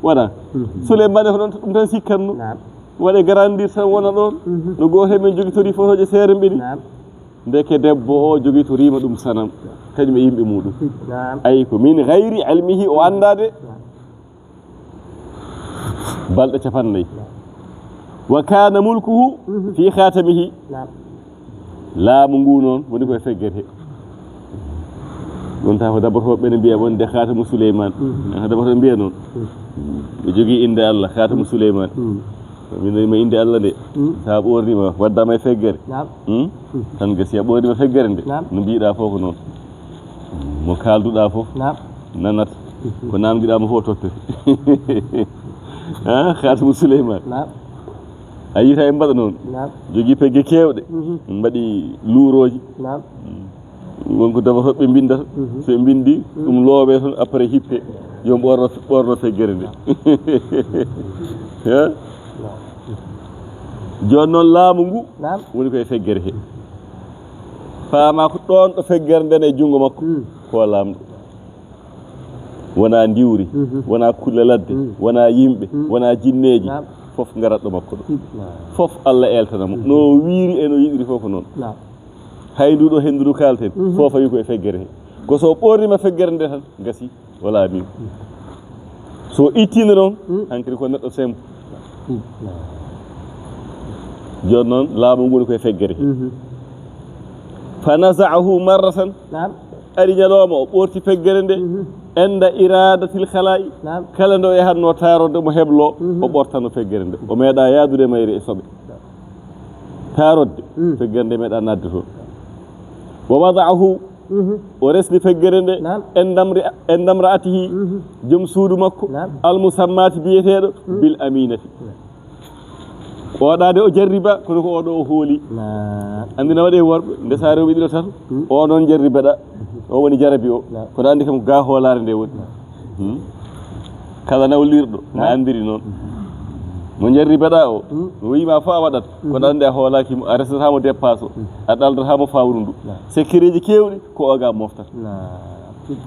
Wona. Mhm. Suleymaani ko ɗum tan sikkatno. Naam. Waɗe grandir tan wona ɗoon. Mhm. No gooto men jogitori fotooje seere mbeɗi. Naam. Ndeke debbo o jogitoriima ɗum sanam, kañum e yimɓe muɗum. Naam. Ay ko min gayri ilmihi, o anndaa de. Naam. Balɗe capannayyi. Naam. Wa kana mulkuhu, mhm, fi khatamihi. Naam. Laamu ngu noon woni koye feggere he. Ɗum tawa ko dabatooɓe ɓe ne mbiya wonde Khatamu Suleyman. Mm. Ko dabatooɓe mbiya noon. Mm. Ɓe jogii innde Allah, Khatamu Suleyman. Mm. Min nani ma innde Allah nde. Mm. Sa ɓoornima, waddama e feggere. Naam. Hmm? Mm. Tan gasi a ɓoornima feggere nde. Naam. No mbiɗa fof ko noon. Mo kalduɗa fof. Naam. Nanat. Mhm. Ko namdiɗa mo fof totte. Ha, Khatamu Suleyman. Naam. A yiyta en mbaɗa noon. Naam. Jogii pegge keewɗe. Mhm. Mbaɗi luurooji. Naam. Mm. Won ko dabatooɓe mbindata. Mhm. So ɓe mbindi, mhm, ɗum loowe toon, après hippe. Yo ɓoorno, ɓoorno feggere nde. Naam. Ha? Naam. Jooni noon laamu ngu, naam, woni koye feggere he. Faama ko ɗoon ɗo feggere nden e junngo makko. Mm. Ko laamɗo. Wona ndiwri, mhm, wona kulle ladde, mm, wona yimɓe, mm, wona jinneeji, naam, fof ngarat ɗo makko ɗo. Naam. Fof Allah eeltana mo. Mhm. No wiiri e no yiɗiri fof ko noon. Naam. Hay ndu ɗo henndu ndu kaalten, mhm, fof fawi ko e feggere he. Ko so ɓoornima feggere nde tan, gasi. Wala min. So ittino noon, hankadi ko neɗɗo simple. Jooni noon, laamu ngu woni koye feggere. Fa naza'ahu marratan. Naam. Ari ñalawma, o ɓorti feggere nde. Inda iradatil khala'i. Naam. Kala nde o yahatno taarorde mo heblo, o ɓortano feggere nde. O meeɗa yaadude mayre e soɓe. Taarorde, feggere nde meeɗa nadde toon. Wa wada'ahu, o resni feggere nde, naam, endamri-, endamra'atihi, joom suudu makko, naam, almusammaati biyeteeɗo bil aminati. Oɗa de o jarriba, kono ko oɗo o hooli. Naam. Anndi na waɗe worɓe, nde sa rewɓe ɗiɗo tato, o noon jarribaɗa, o woni jarabi o. Naam. Kono anndi kam ga hoolaare nde woni. Hmm? Kala nawlirɗo, na anndiri noon. Mo jarribaɗa o, o wiima fof a waɗat. Kono anndi a hoolaaki mo, a resata mo dépasse o, a ɗaldata mo fawru ndu. Naam. Sekkereeji keewɗi, ko o ga moftata. Naam.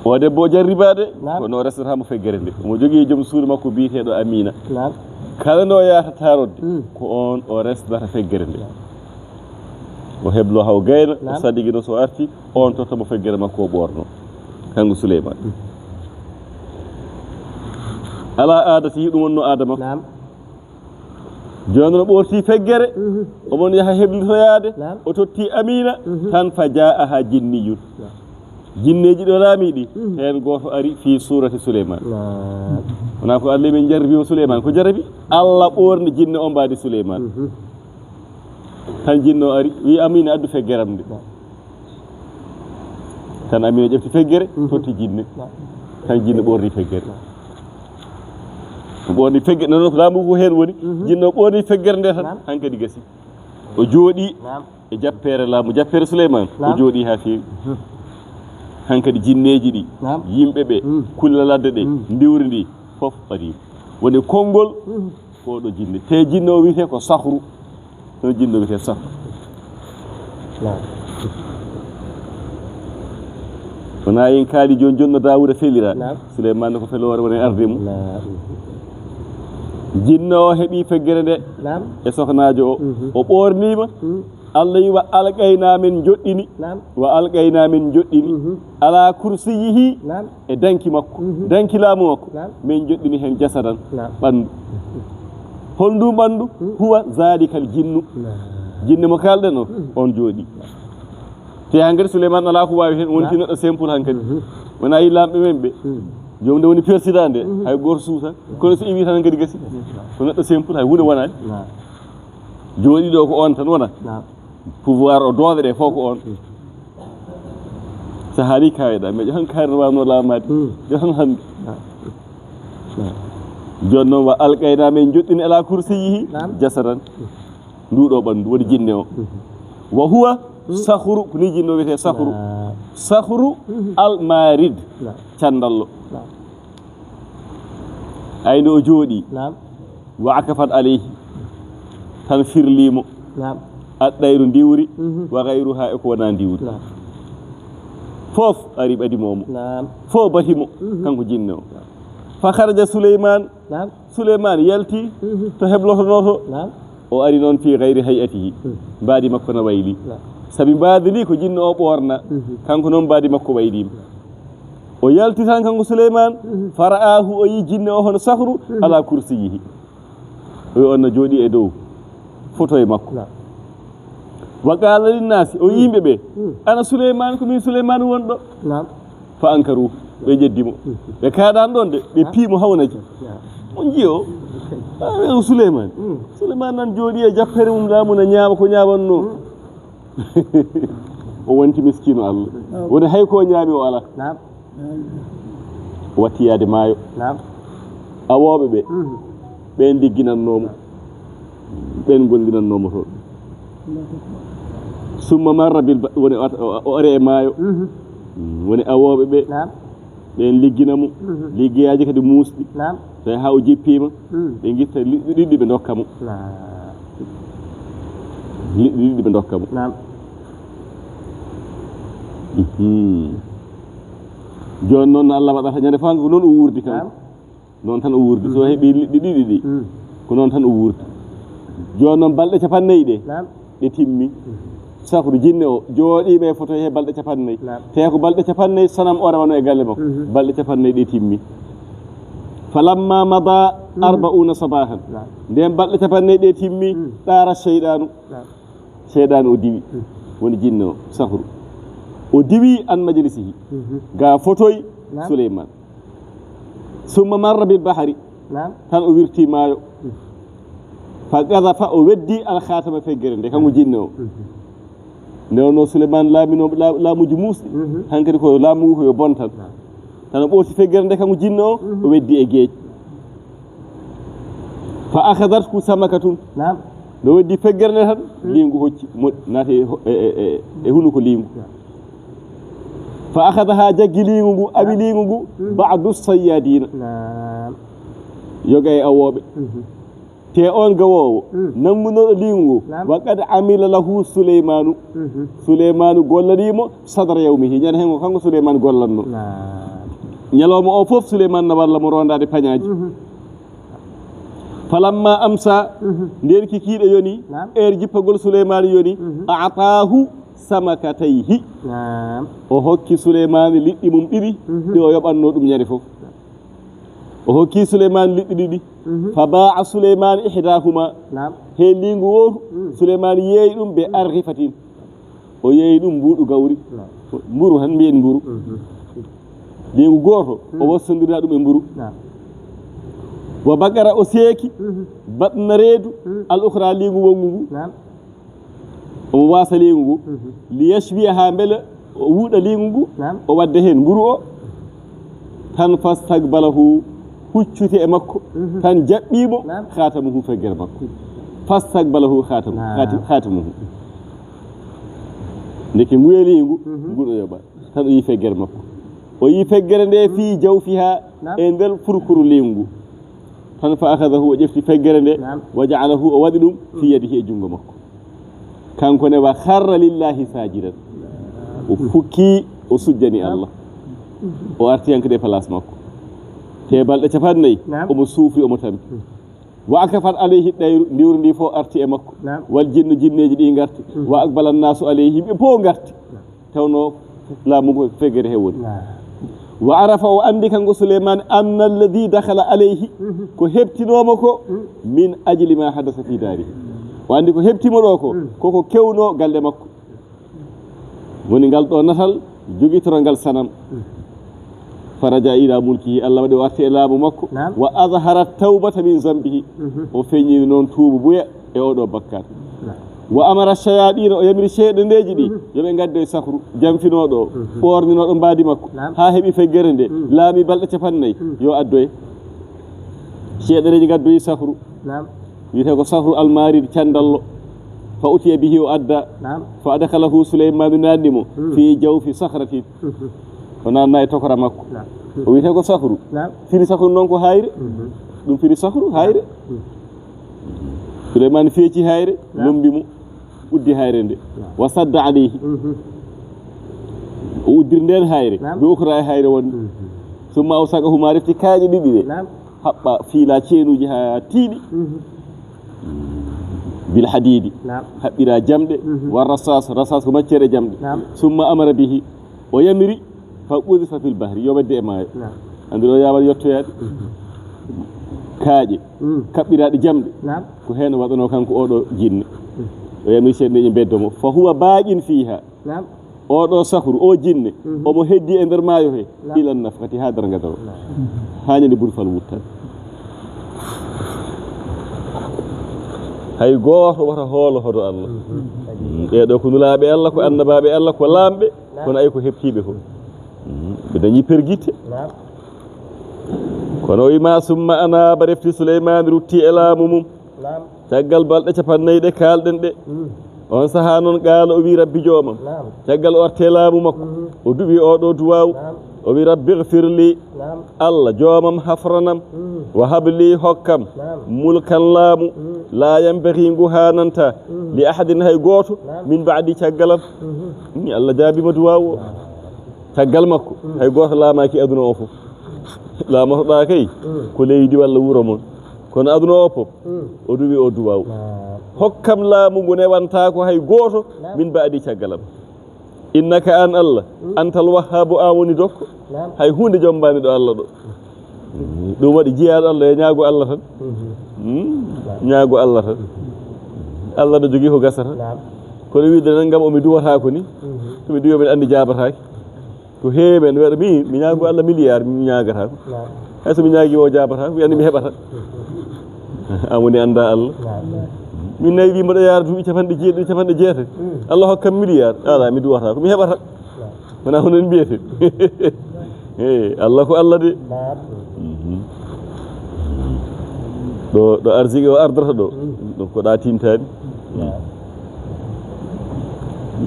O debbo o jarribaade, naam, kono o resata mo feggere nde. Omo jogii joom suudu makko biyeteeɗo Amina. Naam. Kala nde o yahata taarorde, ko on o resnata feggere nde. O heblo haw gayna, o, naam, sadigino so arti, on totta mo feggere makko o ɓoorno. Kanko Suleyman. Ala aadati, ɗum wonno aada makko. Naam. Jooni no ɓoorti feggere, omo yaha heblitoyaade, naam, o totti Amina, tan fa jaaha jinniyun. Naam. Jinneeji ɗo laamiiɗi, heen gooto ari fii suurati Suleyman. Naam. Wonaa ko Allah men jarribi o Suleyman, ko jarabi Allah ɓoorni jinne o mbaadi Suleyman. Tan jinno ari, wi Amina, addu feggeram nde. Tan Amina ƴefti feggere, totti jinne. Tan jinne ɓorni feggere. Ɓorni feggere, non ko laamu ko heen woni. Jinno ɓorni feggere nde tan, hankadi gasi. O jooɗi e jappeere laamu, jappeere Suleyman. O jooɗi haa feewi. Hankadi jinneeji ɗi, yimɓe ɓe, kulle ladde ɗe, ndiwri ndi, fof ari. Woni konngol ko ɗo jinne. Te jinno o wiyetee ko Sahru. Ɗum jinno wiyetee Sahru. Naam. Wona en kaali jooni jooni no Daawuda felira. Naam. Suleymaana ko feloore woni arde mum. Naam. Jinno o heɓi feggere nde. Naam. E sohnaajo o. O ɓoorniima. Allah wi wa alqayna men joɗɗini. Naam. Wa alqayna men joɗɗini. Ala kursiyihi. Naam. E danki makko, danki laamu makko, naam, min joɗɗini heen jasadan, naam, ɓanndu. Hol ndu ɓanndu? Huwa zalikal jinnu. Naam. Jinne mo kaalɗen o, on jooɗi. Te hankadi Suleyman alaa ko waawi heen, wonti neɗɗo simple hankadi. Wona yi laamɓe men ɓe. Joom nde woni persidaa nde, hay gooto suusa. Kono so iwi tan hankadi gasi. Ko neɗɗo simple, hay huunde wonaani. Naam. Jooɗi ɗo ko on tan wona. Naam. Pouvoir o doole ɗe fof ko on. So haali kaweɗa, mais ƴewan kaari no wawno laamaade. Ƴewan hannde. Jooni noon wa alqayna min joɗɗini ala kursiyihi jasadan. Nduɗo ɓanndu woni jinne o. Wa huwa sahru, ko ni jinno wiyetee sahru. Sahru al marid. Candallo. Ay nde o jooɗi. Naam. Wa akafat alayhi, tan firlimo. Naam. Addayru ndiwri, wa gayruha e ko wona ndiwri. Naam. Fof ari ɓadimo mo. Naam. Fof batimo, kanko jinne o. Fa kharaja Suleyman. Naam. Suleyman yalti to heblotonoto. Naam. O ari noon fi gayri hay'atihi. Mbaadi makko na wayli. Naam. Sabi mbaadi ndi ko jinne o ɓoorna. Kanko noon mbaadi makko waylima. O yalti tan kanko Suleyman, fara'ahu, o yi jinne o hono sahru, ala kursiyihi. O yi on no jooɗi e dow foto e makko. Naam. Wa qala linnasi, o yi yimɓe ɓe, ana Suleyman, ko min Suleyman wonɗo. Naam. Fa ankaru, ɓe ƴeddi mo. Ɓe kaaɗan ɗon de, ɓe pii mo hawnaji. Naam. On jiyo, a, o Suleyman. Suleyman nan jooɗi e jappere mum laamu na ñaama ko ñaawanno. O wonti miskino Allah. Woni hay ko ñaami o ala. Naam. O watti yaade maayo. Naam. Awooɓe ɓe, ɓen ligginannoomo. Ɓen gollinannoomo toon. Summa marra bil ba-, woni o, o, o ari e maayo. Woni awooɓe ɓe. Naam. Ɓen liggina mo, liggeyaaji kadi muusɗi. Naam. Tawi haa o jippiima, ɓe ngitta liɗɗi ɗiɗi ɓe ndokka mo. Naam. Liɗɗi ɗiɗi ɓe ndokka mo. Naam. Mhm. Jooni noon no Allah waɗata ñande fof ko noon o wuurdi kam. Naam. Noon tan o wuurdi. So heɓi liɗɗi ɗiɗi ɗi, ko noon tan o wuurdi. Jooni noon balɗe capannayyi ɗe, naam, ɗe timmi. Sahru, jinne o jooɗiima e foto he balɗe capannayyi. Naam. Te ko balɗe capannayyi sanam o rewano e galle makko. Mhm. Balɗe capannayyi ɗe timmi. Falamma mada Mhm. arba'una sabahan. Naam. Nden balɗe capannayyi ɗe timmi, Mhm. ɗaara seyɗaanu. Naam. Seyɗaanu o diwi. Mhm. Woni jinne o, Sahru. O diwi an majlisihi. Mhm. Ga fotoy Naam. Suleyman. Summa marra bil bahri. Naam. Tan o wirti maayo. Mhm. Fa qadafa, o weddi al khatama, feggere nde, kanko jinne o. Mhm. Nde wonno Suleyman laamino la-, laamuuji muusɗi. Mhm. Hankadi ko laamu ngu ko yo bontan. Naam. Tan o ɓoorti feggere nde, kanko jinne o, Mhm. o weddi e geej. Fa akhadathu samakatun. Naam. Nde o weddi feggere nde tan, Mhm. liingu hocci, mo-, naati e ho-, e, e, e, e hunuko liingu. Naam. Fa akhadaha, jaggi liingu ngu, awi Naam. liingu ngu, Mhm. ba'du sayyadina. Naam. Yoga e awooɓe. Mhm. Te on gawoowo, Mm. nanngunooɗo liingu ngu, Naam. wa qad amila lahu Suleymaanu. Mhm. Suleymaanu gollanii mo sadra yawmihi. Ñande heen ko kanko Suleymaanu gollanno. Naam. Ñalawma o fof Suleymaanu na walla mo rondaade pañaaji. Mhm. Falamma amsa, Mhm. ndeen kikiiɗe yoni, Naam. heure jippagol Suleymaanu yoni, Mhm. a'taahu samakatayhi. Naam. O hokki Suleymaanu liɗɗi mum ɗiɗi, Mhm. ɗi o yoɓanno ɗum ñande fof. O hokki Suleymaanu liɗɗi ɗiɗi. Mhm. Fa baa'a Suleymaanu ihdahuma. Naam. He liingu wooru, Mm. Suleymaanu yeeyi ɗum be arghifatin. O yeeyi ɗum mbuuɗu gawri. Naam. Mburu tan mbiyen mburu. Mhm. Liingu gooto, o Mm. wassondirna ɗum e mburu. Naam. Wa baqara, o seeki Mhm. batna reedu Mm. al ukhra, liingu wonngu ngu. Naam. Omo waasa liingu ngu. Mhm. Li yashwiyaha, mbele o wuuɗa liingu ngu, Naam. o wadda heen mburu o. Tan fastaqbalahu, hucciti e makko. Mhm. Tan jaɓɓii mo, Naam. khatamuhu, feggere makko. Fastaqbalahu khatam-, Naam. khati-, khatamuhu. Ndeke nguye liingu, Mhm. ngu ɗo yoɓa. Tan o yii feggere makko. O yii feggere nde fii jawfiha, Naam. e nder furkuru liingu ngu. Tan fa akhadahu, o ƴefti feggere nde, Naam. wa ja'alahu, o waɗi ɗum, fi Mm. yadihi, e junngo makko. Kanko ne, wa kharra lillahi sajidan. O fukki, o sujjani Naam. Allah. O arti hankadi e place makko. Te balɗe capannayyi, Naam. omo suufi, omo tampi. Mm. Wa akafat alayhi tayru, ndiwri ndi fof arti e makko. Naam. Wal jinnu, jinneeji ɗi ngarti. Mm. Wa aqbala nnasu alayhi, yimɓe fof ngarti. Naam. Tawno laamu ngu feggere he woni. Naam. Wa arafa, o anndi kanko Suleymaani, anna alladhi dakhala alayhi, Mhm. ko heɓtinoo mo ko, Mm. min ajli ma hadasa fi daarihi. O anndi ko heɓti mo ɗo ko, Mm. koko kewno galle makko. Woni ngal ɗo natal, jogitoral ngal sanam. Mm. Faraja ila mulkihi, Allah waɗi o arti e laamu makko. Naam. Wa azhara tawbata min zambihi. Mhm. O feññini noon tuubu buya e oɗo bakkat. Naam. Wa amara shayaɗina, o yamiri seyɗaneeji ɗi, Mhm. yo ɓe ngaddoy Sahru, jamfinooɗo o, Mhm. ɓoorninooɗo mbaadi makko, Naam. haa heɓi feggere nde, Mm. laami balɗe capannayyi, Mm. yo addoye. Seyɗaneeji ngaddoyi Sahru. Naam. Wiyetee ko Sahru Almarid, candallo. Fa utiya bihi, o adda. Naam. Fa adkhalahu Suleymaanu, naanni mo, Mm. fi jawfi sakhratin. Mhm. O naanna e tokora makko. Naam. O wiyetee ko Sahru. Naam. Firi Sahru noon ko hayre. Mhm. Ɗum firi Sahru, hayre. Mhm. Suleymaani feeci hayre, Naam. lombi mo, uddi hayre nde. Naam. Wa sadda alayhi. Mhm. O uddiri ndeen hayre, Naam. bi ukhra, e hayre wonde. Mhm. Summa awsaqahuma, refti kaaƴe ɗiɗi ɗe. Naam. Haɓɓa, fiila ceenuuji haa tiiɗi. Mhm. Bil hadidi. Naam. Haɓɓira jamɗe, Mhm. wa rasas, rasas ko maccere jamɗe. Naam. Summa amara bihi, o yamiri, fa qudifa fil bahri, yo wadde e maayo. Naam. Anndi ɗo yaawal yottoyaade. Mhm. Kaaƴe, Mm. kaɓɓiraaɗe jamɗe, Naam. ko heen o waɗanoo kanko oɗo jinne. Mm. O yamiri seyɗaneeji mbeddo mo. Fa huwa baqin fiha. Naam. Oɗo Sahru, o jinne, Mhm. omo heddi e nder maayo he, Naam. ilan nafkhati, haa darnga daro. Naam. Haa ñande burfal wuttata. Hay gooto wata hoolo hodo Allah. Mhm. Mm, ɓee ɗo ko nulaaɓe Allah, ko annabaaɓe Allah, ko laamɓe, Naam. kono ay ko heɓtiiɓe ko. Mm, ɓe dañi pergitte. Naam. Kono o wima, summa anaba, refti Suleymaani rutti e laamu mum. Naam. Caggal balɗe capannayyi ɗe kaalɗen ɗe. Mm. On sahaa noon, qaala, o wi Rabbi joomam. Naam. Caggal o arti e laamu makko, Mhm. o duwi oɗo duwaaw. Naam. O wi, Rabbi ighfir li. Naam. Allah joomam, hafranam. Mm. Wa hab li, hokkam. Naam. Mulkan, laamu. Mm. La yanbaghi, ngu haananta. Mm. Li ahadin, hay gooto. Naam. Min ba'di, caggalam. Mhm. Ni Allah jaabima duwaaw o. Naam. Caggal makko, Mm. hay gooto laamaaki aduna o fof. Laamotoɗaa kay, Mm. ko leydi walla wuro mon. Kono aduna o fof, o duwi o duwaaw. Hokkam laamu ngu newantaako hay gooto min ba'di caggal am. Innaka an Allah, antal wahhaabu, an woni dokko. Hay huunde jombaani ɗo Allah ɗo. Ɗum waɗi jiyaaɗo Allah yo ñaago Allah tan. Hmm? Ñaago Allah tan. Allah no jogii ko gasata. Kono wiide nan ngam o mi duwataako ni. To mi duwi o mi anndi jaabataake. Ko heewi men waɗa mi, mi ñaago Allah milliard, mi ñaagata ko. Hay so mi ñaagi o jaabata, mi anndi mi heɓata. An woni annda Allah. Min nayi wi mboɗo yaara duuɓi capanɗe jeeɗiɗi, capanɗe jeetati. Allah hokkam milliard, ala mi duwata ko mi heɓata. Wona hono en mbiyete. Eh, Allah ko Allah de. Mhm. Ɗo, ɗo arziki o ardata ɗo. Ɗum ko ɗa tintani.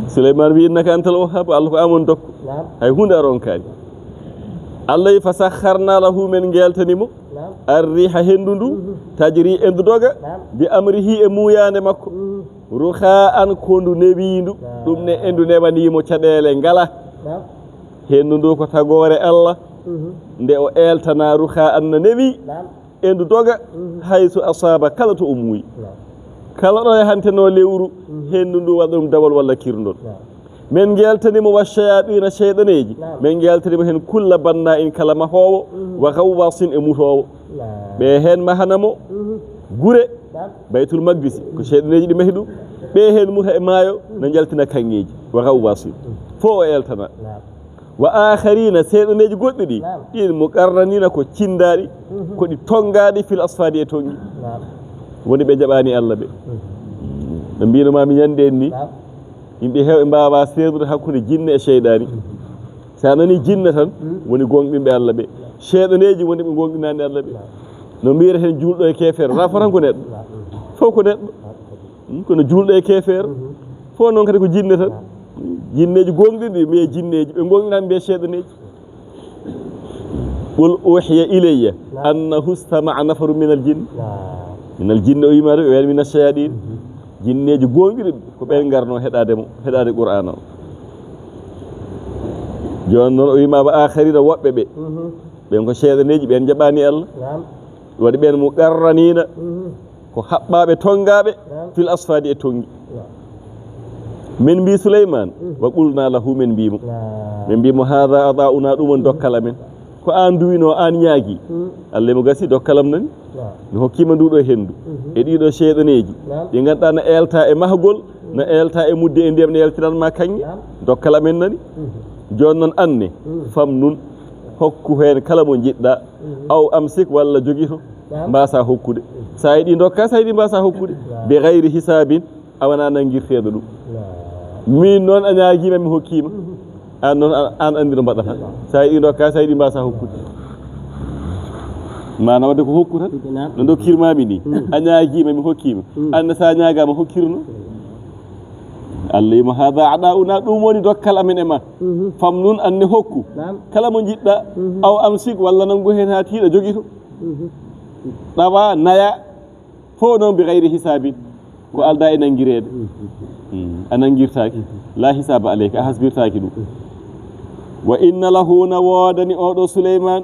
Suleyman wi innaka antal wahhab, Allah ko an woni dokko. Hay hunde a ronkaani. Allah wi fa sakharna lahu, men ngeltani mo. Arriha, hendu ndu, tajri, endu doga, bi amrihi, e muuyande makko. Ruha an, ko ndu newindu, ɗum ne endu newani mo caɗeele ngala. Hendu ndu ko tagoore Allah, nde o eltana ruha an na newi, endu doga, haysu asaba, kala to o muuyi. Kala ɗo e hanteno lewru, hendu ndu waɗa ɗum dawol walla kirndol. Men ngeltani mo wa shayatina, seyɗaneeji. Men ngeltani mo hen kulla banna in, kala mahoowo, wa gawwasin, e mutoowo. Ɓe hen mahana mo gure Baytul Maqdis, ko seyɗaneeji ɗi mahi ɗum. Ɓe hen muta e maayo, na njaltina kaŋŋeeji, wa gawwasin. Fof o eltana. Wa akharina, seyɗaneeji goɗɗi ɗi, ɗin muqarranina, ko cindaaɗi, ko ɗi tonngaaɗi fil asfadi, e tonŋi. Woni ɓe jaɓani Allah ɓe. Ɓe mbino ma mi ñande en ni. Yimɓe heewɓe mbaawa seernude hakkunde jinne e seyɗaani. So a nanii jinne tan, woni gooŋɗinɓe Allah ɓe. Seyɗaneeji woni ɓe gooŋɗinaani Allah ɓe. No mbiyeten juulɗo e keefeero, wonaa fof tan ko neɗɗo. Fof ko neɗɗo. Hmm, kono juulɗo e keefeero, fof noon kadi ko jinne tan. Jinneeji gooŋɗinɓe, mbiye jinneeji, ɓe gooŋɗinaani mbiye seyɗaneeji. Qul uhiya ilayya annahu istama'a nafarun minal jinn. Minal jinni, o wiima ɗo, ɓe wiyata mina shayatin. Jinneeji gooŋɗinɓe ko ɓen ngarno heɗaade mo, heɗaade Qur'aana o. Jooni noon o wiima wa akharina, woɓɓe ɓe. Ɓen ko seyɗaneeji, ɓen jaɓaani Allah. Waɗi ɓen muqarranina. Ko haɓɓaaɓe, tonngaaɓe, fil asfadi, e tonŋi. Min mbi Suleyman, wa qulna lahu, min mbi mo. Min mbi mo, hadha ata'una, ɗum woni dokkal amen. Ko an duwino, an ñaagi. Allah mo gasi, dokkal am nani. Mi hokkima ndu ɗo hendu. E ɗiɗo seyɗaneeji. Ɗi ngannduɗaa na elta e mahgol, na elta e mudde e ndiyam, na eltinan ma kaŋŋe. Dokkal amen nani. Jooni noon anne, famnun, hokku heen kala mo njiɗɗa. Aw amsik, walla jogito. Mbasa hokkude. So a yiɗi dokka, so a yiɗi mbasa hokkude. Bi gayri hisabin, a wona nanngirteeɗo ɗum. Min noon a ñaagiima, mi hokkiima. An noon a, an anndi no mbaɗata. So a yiɗi dokka, so a yiɗi mbasa hokkude. Maana wadde ko hokku tan. No dokkirmami ni. A ñaagiima, mi hokkiima. An so a ñaagaama, hokkirno. Allah wiima, hada ada'una, ɗum woni dokkal amen e ma. Famnun, anne hokku. Kala mo njiɗɗa, aw amsik, walla nanngu heen haa tiiɗa, jogito. Ɗawa, naya, fof noon bi gayri hisabin. Ko alda e nanngireede. A nanngirtaaki. La hisaba alayka, a hasbirtaaki ɗum. Wa inna lahu, na woodani oɗo Suleyman,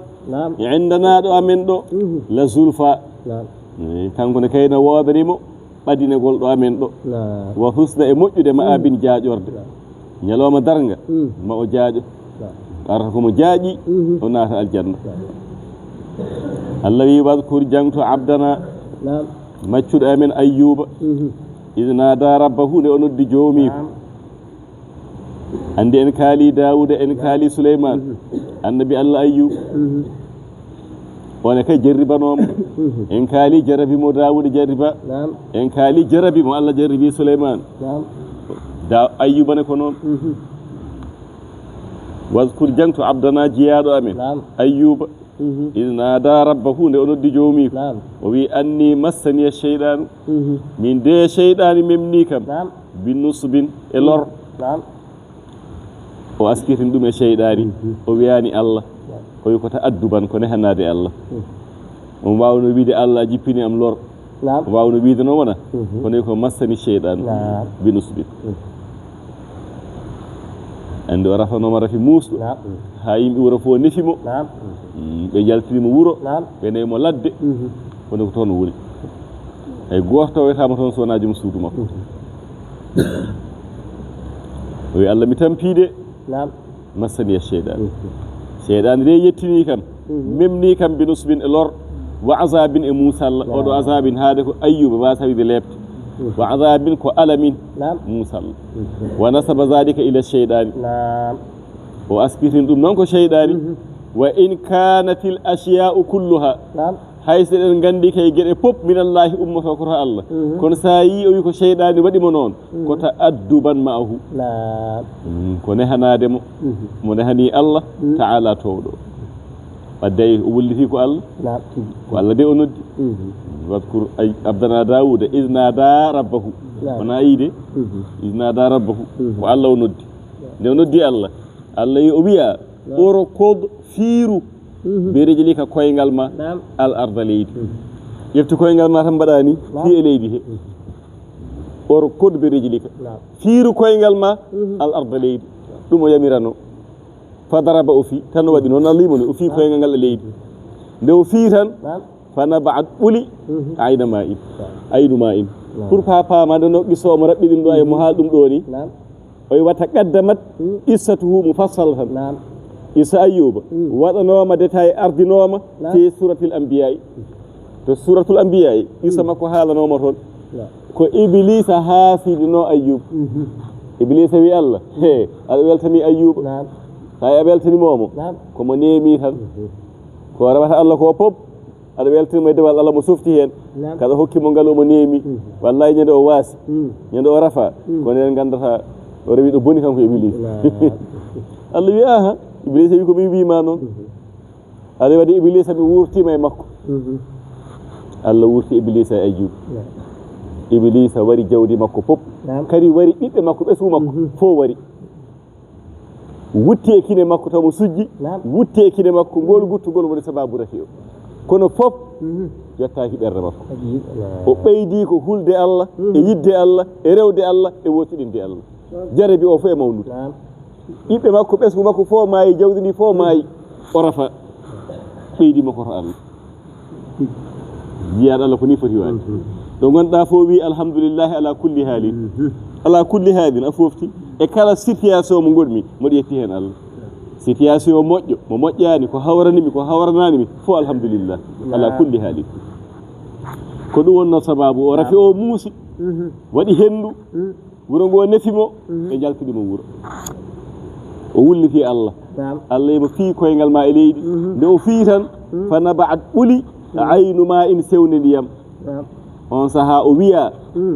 indana, ɗo amen ɗo, la zulfa. Eh, kanko ne kay na woodani mo ɓadinagol ɗo amen ɗo. Wa husna, e moƴƴude, ma abin, jaaƴorde. Ñalawma darnga, ma o jaaƴo. Arata ko mo jaaƴi, o naata aljanna. Allah wi, wadkur, jaŋto, abdana, maccuɗo amen Ayyuba. Iz nada rabbahu, nde o noddi joomiiko. Anndi en kaali Daawuda, en kaali Suleyman. Annabi Allah Ayyub. One kay jarribanooma. En kaali jarrabi mo Daawuda jarriba. En kaali jarrabi mo Allah jarribi Suleyman. Da Ayyuba ne ko noon. Wadkur, jaŋto, abdana, jiyaaɗo amen. Ayyuba. Iz nada rabbahu, nde o noddi joomiiko. O wi, anni massaniya shaytanu. Min de shaytani memni kam. Bi nusbin, e lor. O askitin ɗum e shaytani. O wiyani Allah. O wi ko ta'adduban, ko nehanaade Allah. On waawno wiide Allah jippini am lor. O waawno wiide noon wona. Kono ko massani shaytanu. Bi nusbin. Anndi o rafanooma rafi muusɗo. Haa yimɓe wuro fof nefi mo. Mm, ɓe njaltini mo wuro. Ɓe nawi mo ladde. Kono ko toon o woni. Hay gooto tawetaama toon so wonaa joom suudu makko. O wi Allah mi tampii de. Naam. Massaniya sheyɗaan. Sheyɗaan de yettinii kam. Memnii kam bi nusbin e lor. Wa azabin e muusal. Oɗo azabin haade ko Ayyuba waasa wiide leepte. Wa azabin ko alamin. Naam. Muusal. Wa nasaba zalika ila sheyɗaani. Naam. O askitin ɗum noon ko sheyɗaani. Wa in kanatil ashiya'u kulluha. Naam. Hay so eɗen nganndi kay geɗe pop minallahi ummoto ko to Allah. Kono so a yii o wi ko sheyɗaani waɗi mo noon, ko ta'adduban ma'ahu. Naam. Ko nehanaade mo. Mo nehanii Allah ta'ala toowɗo. Wadde o wulliti ko Allah. Naam. Ko Allah de o noddi. Wadkur ay abdana Dawuda iz nada rabbahu. Naam. Wona yii de. Iz nada rabbahu. Ko Allah o noddi. Nde o noddi Allah, Allah yi o wiya, "Urkud, fiiru, bi rijlika, koyngal ma, al arda, leydi." Ƴeftu koyngal ma tan mbaɗa ni, fii e leydi he. "Urkud bi rijlika." Fiiru koyngal ma, al arda, leydi. Ɗum o yamirano. Fa daraba, o fii. Tan o waɗi noon, Allah yi mo ni, o fii koyngal ngal e leydi. Nde o fii tan, fa naba'at, ɓuli, ayna ma in. Aynu ma in. Pour pa paama nde no qissa o mo raɓɓiɗin ɗo e mo haal ɗum ɗo ni. Naam. O wi wa taqaddamat qissatuhu mufassalatan. Naam. Qissa Ayyuba waɗanooma détail, ardinooma fi suratil anbiya'i. To suratul anbiya'i, qissa makko haalanooma toon. Naam. Ko Iblisa haasidino Ayyuba. Iblisa wi Allah, "He, aɗa weltani Ayyuba." Naam. Tawi a weltani mo mo. Naam. Ko mo neemi tan. Ko rewata Allah ko pop. Aɗa weltina mo e dewal Allah mo softi heen. Naam. Kaɗa hokki mo ngal omo neemi. Wallahi ñande o waasi. Ñande o rafa. Kono en nganndata o rewi ɗo boni kanko Iblisa. Naam. Allah wi, "Aha, Iblisa wi ko mi wi ma noon." Aɗa waɗi Iblisa mi wurtima e makko. Allah wurti Iblisa e Ayyuba. Naam. Iblisa wari jawdi makko pop. Naam. Kadi wari ɓiɓɓe makko, ɓesngu makko. Fof wari. Wutti e kine makko, taw mo sujji. Naam. Wutti e kine makko, ngol guttugol woni sababu rafi o. Kono fof yettaaki ɓernde makko. O ɓeydi ko hulde Allah, e yidde Allah, e rewde Allah, e wotiɗinde Allah. Jarabi o fof e mawnude. Naam. Ɓiɓɓe makko, ɓesngu makko fof maayi, jawdi ndi fof maayi. O rafa. Ɓeydi mo ko to Allah. Jiyaaɗo Allah ko ni foti waade. Ɗo ngonɗaa fof wi alhamdulillahi ala kulli haalin. Ala kulli haalin a fofti. E kala situation mo ngonmi, mboɗo yetti heen Allah. Situation o moƴƴo, mo moƴƴaani, ko hawrani mi, ko hawranaani mi, fof alhamdulillah. Ala kulli haalin. Ko ɗum wonnoo sababu o rafi o muusi. Waɗi henndu. Wuro ngo nefi mo, ɓe njaltini mo wuro. O wulliti Allah. Naam. Allah yimo fii koyngal ma e leydi. Nde o fii tan, fa naba'at, ɓuli, aynu ma in, sewnde ndiyam. Naam. On sahaa o wiya,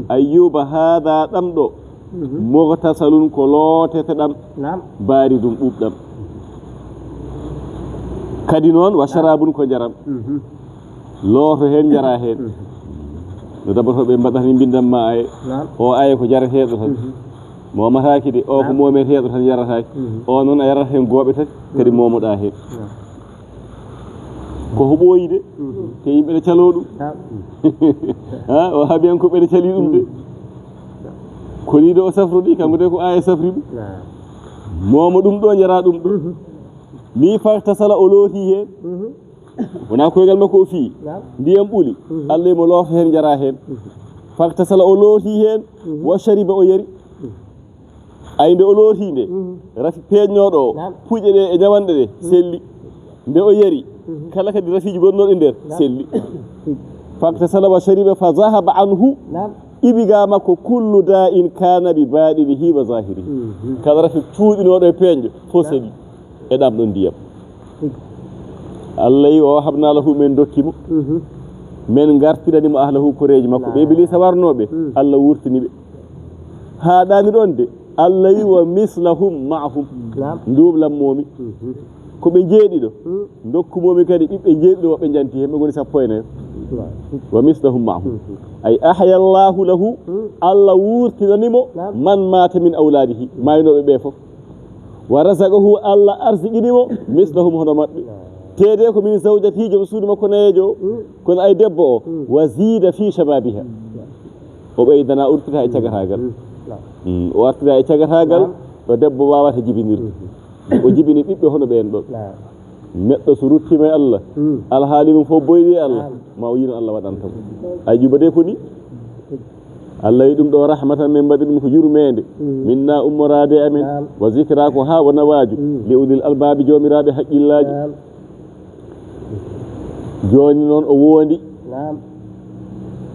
Ayyuba, haada ɗam ɗo, mughtasalun, ko lootete ɗam, naam, baaridun, ɓuuɓɗam. Kadi noon, wa sharabun, ko njaram. Looto heen, njara heen. No dabatooɓe mbaɗata ni, mbindan ma aye. Naam. O aye ko jarateeɗo tan. Moomataake de, o ko moometeeɗo tan yarataake. O noon a yarata heen gooɓe tati, kadi moomoɗaa heen. Naam. Ko hoɓooyi de, te yimɓe ne caloo ɗum. Naam. Ha, o haabiyankoɓe ne calii ɗum de. Ko ni de o safrodi, kanko de ko aye safri ɗum. Naam. Moomo ɗum ɗo, njara ɗum ɗo. Ni faktasala, o looti heen. Wonaa koyngal makko o fii. Naam. Ndiyam ɓuli. Allah mo looto heen, njara heen. Faktasala, o looti heen. Wa shariba, o yari. Ay, nde o looti nde, rafi peeñnooɗo o, naam, puƴe ɗe e ñawanɗe ɗe, selli. Nde o yari, kala kadi rafiiji gonnooɗi nder, naam, selli. Faktasala wa shariba fa zahaba anhu. Naam. Ibi ga makko kullu da'in kana bi batinihi wa zahirihi. Kala rafi cuuɗinooɗo e peeñɗo, fof selli. E ɗam ɗon ndiyam. Allah yi o habna lahu, men dokki mo. Men ngartirani mo ahlahu, koreeji makko. Ɓe Iblisa warnooɓe, Allah wurtini ɓe. Haa ɗaani ɗon de, Allah yi wa mislahum ma'ahum. Naam. Nduuɓlammomi. Ko ɓe jeeɗiɗo. Ndokkumomi kadi ɓiɓɓe jeeɗiɗo woɓɓe njanti heen, ɓe ngoni sappo e nayo. Wa mislahum ma'ahum. Ay ahya Allahu lahu, Allah wurtinani mo, naam, man mata min awladihi, maaynooɓe ɓe fof. Wa razaqahu, Allah arsiqini mo mislahum, hono maɓɓe. Teede ko min zawjatihi, joom suudu makko nayeejo o, kono ay debbo o, wa zida fi shababiha. O ɓeydana, o artira e cagataagal. Mm, o artira e cagataagal, naam, ɗo debbo waawata jibinirde. O jibini ɓiɓɓe hono ɓeen ɗon. Naam. Neɗɗo so ruttiima e Allah, mm, alhaali mum fof boyɗi e Allah, naam, ma o yino Allah waɗanta mo. Ayyuba de ko ni. Allah wi ɗum ɗo rahmatan, min mbaɗi ɗum ko yurmeende. Mm. Minna ummoraade e amen. Naam. Wa zikra ko haa wona waaju. Mm. Li ulil albaabi joomiraaɓe haqqillaaji. Naam. Jooni noon o woondi. Naam.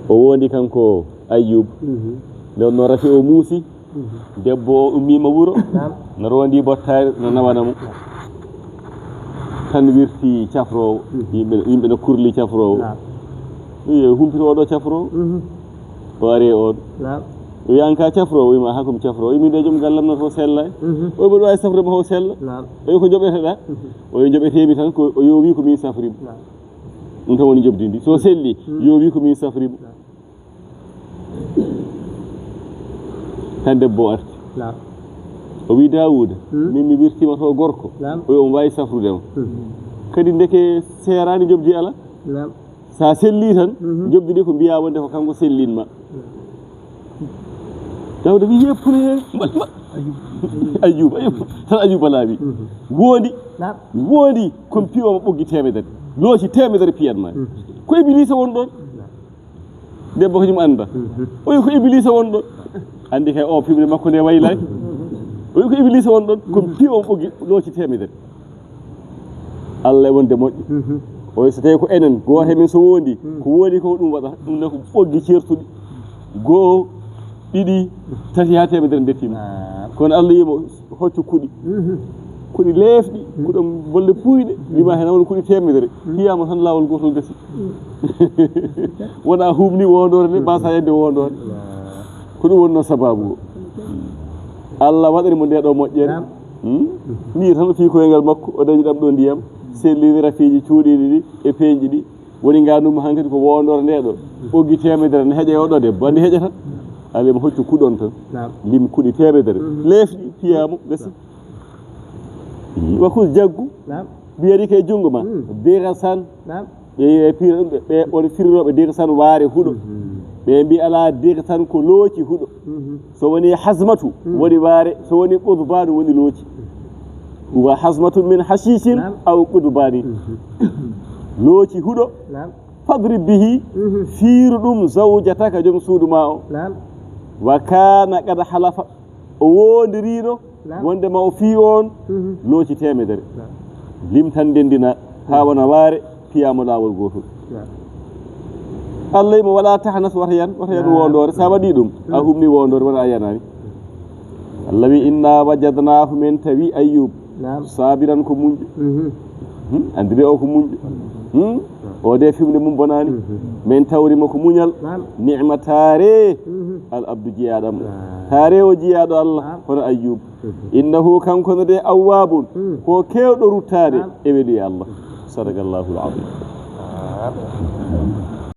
O woondi kanko Ayyub. Mhm. Nde wonno rafi o muusi. Mhm. Debbo o ummiima wuro. Naam. No roondi bottaari, no nawana mo. Tan wirti cafroowo. Mhm. Yimɓe, yimɓe no kurli cafroowo. Naam. Wi, "Humpito oɗo cafroowo." Mhm. O ari e on. Naam. O wi, "An ka cafroowo?" O wi, "Ma hakum cafroowo." O wi, "Min de joom gallam no to sellay." Mhm. O wi, "Mboɗo waawi safrude mo o sella." Naam. O wi, "Ko joɓeteɗa?" Mhm. O wi, "Joɓeteemi tan ko o yoowi ko min safri mo." Naam. Ɗum tan woni njoɓdi ndi. So selli, mm, yoowi ko min safri mo. Naam. Tan debbo o arti. Naam. O wi, "Daawuda, mm, min mi wirtiima to gorko." Naam. O wi, "Omo waawi safrude ma." Mm. Kadi ndeke seeraani njoɓdi ala. Naam. Sa selli tan, mhm, njoɓdi ndi ko mbiya wonde ko kanko sellin ma. Naam. Daawuda wi, "Ye pule, ma, ma." Ayyuba, Ayyuba, tan Ayyuba laaɓi. Mhm. Woondi. Naam. Woondi, kon piyooma ɓoggi teemedere. Looci teemedere piyan ma. Mhm. Ko Ibiliisa won ɗon. Naam. Debbo ko jum annda. Mhm. O wi ko Ibiliisa won ɗon. Anndi kay o fimde makko nde waylay. O wi ko Ibiliisa won ɗon. Ko piyooma ɓoggi looci teemedere. Allah e wonde moƴƴo. Mhm. O wi so tawi ko enen, gooto e men so woondi, mhm, ko woondi ko ɗum waɗa. Ɗum ne ko ɓoggi ceertuɗi. Goo, ɗiɗi, tati haa teemedere ndettiima. Ah. Kono Allah yimo hoccu kuɗi. Mhm. Kuɗi leefɗi, mhm, kuɗi bolle puyɗe, mhm, lima heen won kuɗi teemedere. Mhm. Piyama tan laawol gootol gasi. Mhm. Wona huumni wondoore nde, mhm, mbasa yande wondoore. Ah. Ko ɗum wonno sababu o. Allah waɗani mo nde ɗo moƴƴere. Naam. Hmm? Mbiyi tan o fii koyngal makko, o dañi ɗam ɗo ndiyam, sellini rafiiji cuuɗiiɗi ɗi e peeñɗi ɗi. Woni nganndum hankadi ko wondoore nde ɗo. Ɓoggi teemedere ne heƴa e oɗo debbo, anndi heƴata. Alay mo hoccu kuɗon tan. Naam. Lim kuɗi teemedere. Mhm. Leefɗi, piyamo, gasi. Naam. Wa khudh jaggu. Naam. Biyadika e junngo ma. Mm. Dighsan. Naam. Ɓe, ɓe pira ɗum, ɓe, ɓe, on firirooɓe dighsan waare huɗo. Mhm. Ɓe mbi alaa dighsan ko looci huɗo. Mhm. So woni hazmatu, mm, woni waare, so woni qudbanu, woni looci. Wa hazmatun min hashishin, naam, aw qudbani. Mhm. Looci huɗo. Naam. Fadrib bihi, mhm, fiiru ɗum zawjataka, joom suudu ma o. Naam. Wa kana qad halafa, o woondirino, naam, wonde ma o fii on, mhm, looci teemedere. Naam. Lim tan ndenndina, haa wona waare, piyamo laawol gootol. Naam. Allah mo wala tahnas, wata yan, wata yan, naam, wondoore. Sa waɗi ɗum, a, mhm, humni wondoore, wona a yanaani. Allah wi, "Inna wajadnahu," men tawi Ayyub, naam, sabiran ko muñɗo. Mhm. Hmm? Anndi de o ko muñɗo. Hmm? O de fimde mum bonaani. Mhm. Men tawri mo ko muñal. Naam. Ni'ma taare. Mhm. Al abdu jiyaaɗo am. Naam. Taare o jiyaaɗo Allah, naam, hono Ayyub. Mhm. Innahu, kanko no de, awwabun. Mhm. Ko keewɗo ruttaade, naam, e weli e Allah. Sadaqallahu al-azim. Naam.